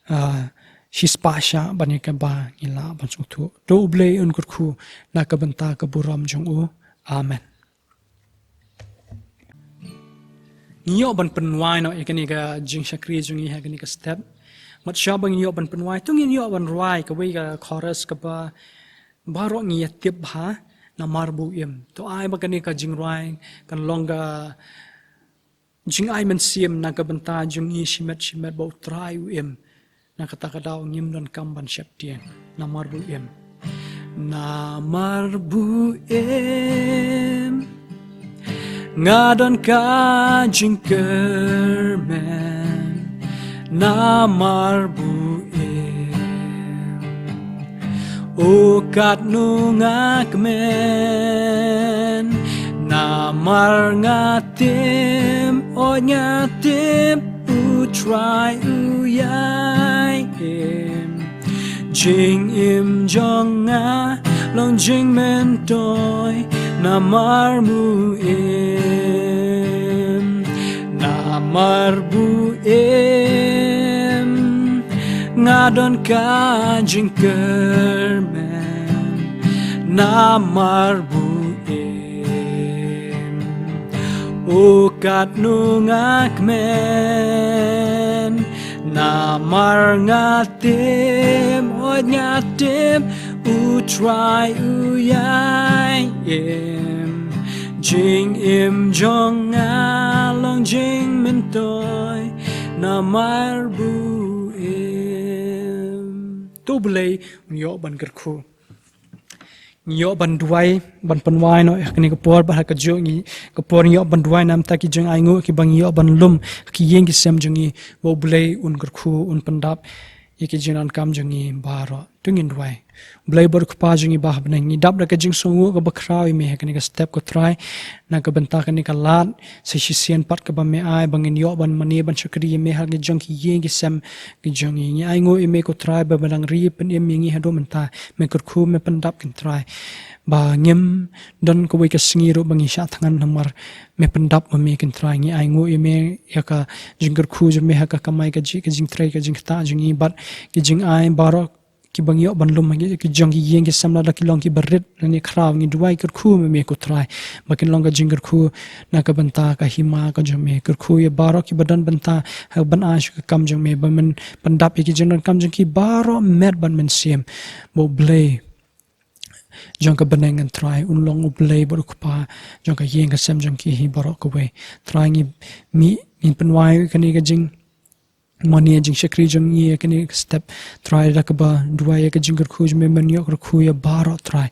ah, shispah shah ban ïa kaba ngi lah ban sngewthuh. To u Blei un kyrkhu na ka bynta ka burom jong u. Amen. Ngi ïoh ban pynwai noh ïa kane ka jingshakri jong ngi ha kane ka step. Mat shaba ngi ïoh ban pynwai, to ngin ïoh ban rwai kawei ka chorus kaba baroh ngi ïa tip bha, Namar ba u im. To ai ba kane ka jingrwai kan long ka jingai mynsiem na ka bynta jong ngi shimet shimet ba U Trai u im. Na kata ka daw ngim donkam ban sheptieng. Namar ba u im. Namar ba u im, nga don ka jingkyrmen. Namar ba u im, o katno nga kmen. Namar nga tip, o nga tip, U Trai u ïai im. Jingim jong nga long jingmyntoi, namar ba u im. Namar ba u im, nga don ka jingkyrmen. Namar ba u im, o katno nga kmen. Namar nga tip, o nga tip, U Trai u ïai im. Jingim jong nga long jingmyntoi, namar ba u im. To Blei un ïoh ban kyrkhu. Ngi ïoh ban duwai, ban pynwai noh ïa kane ka por, bad ha kajuh ngi ka por ngi ïoh ban duwai namar ki jingainguh kiba ngi ïoh ban lum ha ki ïing ki sem jong ngi, ba U Blei un kyrkhu, un pyndap ïa ki jingdonkam jong ngi baroh. To ngin duwai. Blei bad Kpa jong ngi ba ha bneng, ngi dap da ka jingsngewnguh kaba khraw ïa me ha kane ka step ko Trai, na ka bynta kane ka lad sa shisien pat kaba me ai ba ngin ïoh ban mane ban shakri ïa me ha ki jong ki ïing ki sem ki jong ngi. Ngi ainguh ïa me ko Trai ba me dang ri pynim ïa ngi haduh mynta. Me kyrkhu, me pyndap ko Trai, ba ngim don kawei ka sngi ruh ba ngi shah thngan namar me pyndap ma me ko Trai. Ngi ainguh ïa me ïa ka jingkyrkhu jong me ha ka kamai kajih, ka jingtrei, ka jingktah jong ngi bad ki jingai baroh kiba ngi ïoh ban lum ha ki jong ki ïing ki sem, lada ki long kiba rit lane khraw, ngi duwai kyrkhu ma me ko Trai ba kin long ka jingkyrkhu na ka bynta ka hima ka jong me. Kyrkhu ïa baroh kiba don bynta ha ban ai sha ka kam jong me, ba men pyndap ïa ki jingdonkam jong ki baroh met bad mynsiem. Ba U Blei jong ka bneng ko Trai un long U Blei bad U Kpa jong ka ïing ka sem jong ki hi baroh kawei. Trai ngi mih, ngin pynwai kane ka jing mane jingshakri jong ngi ïa kane ka step Trai da kaba duwai ïa ka jingkyrkhu jong me, men ïoh kyrkhu ïa baroh Trai.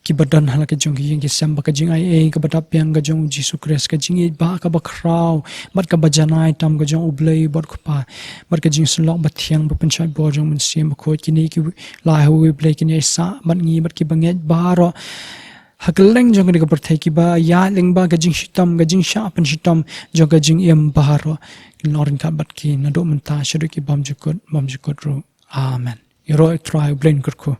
kiba don ha la ka jong ki ïing ki sem, ba ka jingaiei kaba dap biang ka jong u Jisu Khrist, ka jingïeit ba kaba khraw bad kaba janai tam ka jong U Blei bad U Kpa, bad ka jingsyllok ba thiang ba pynshait bor jong U Mynsiem Bakhuid, kine ki lai ha uwei U Blei, kine ai sah bad ngi bad kiba ngeit baroh ha kylleng jong kane ka pyrthei, kiba ïaid lyngba ka jingshitom, ka jingshah pynshitom jong ka jingim baroh, kin long ryngkat bad ki naduh mynta shaduh ki bymjukut bymjukut ruh. Amen. Ïaroh ïa U Trai, U Blei un kyrkhu.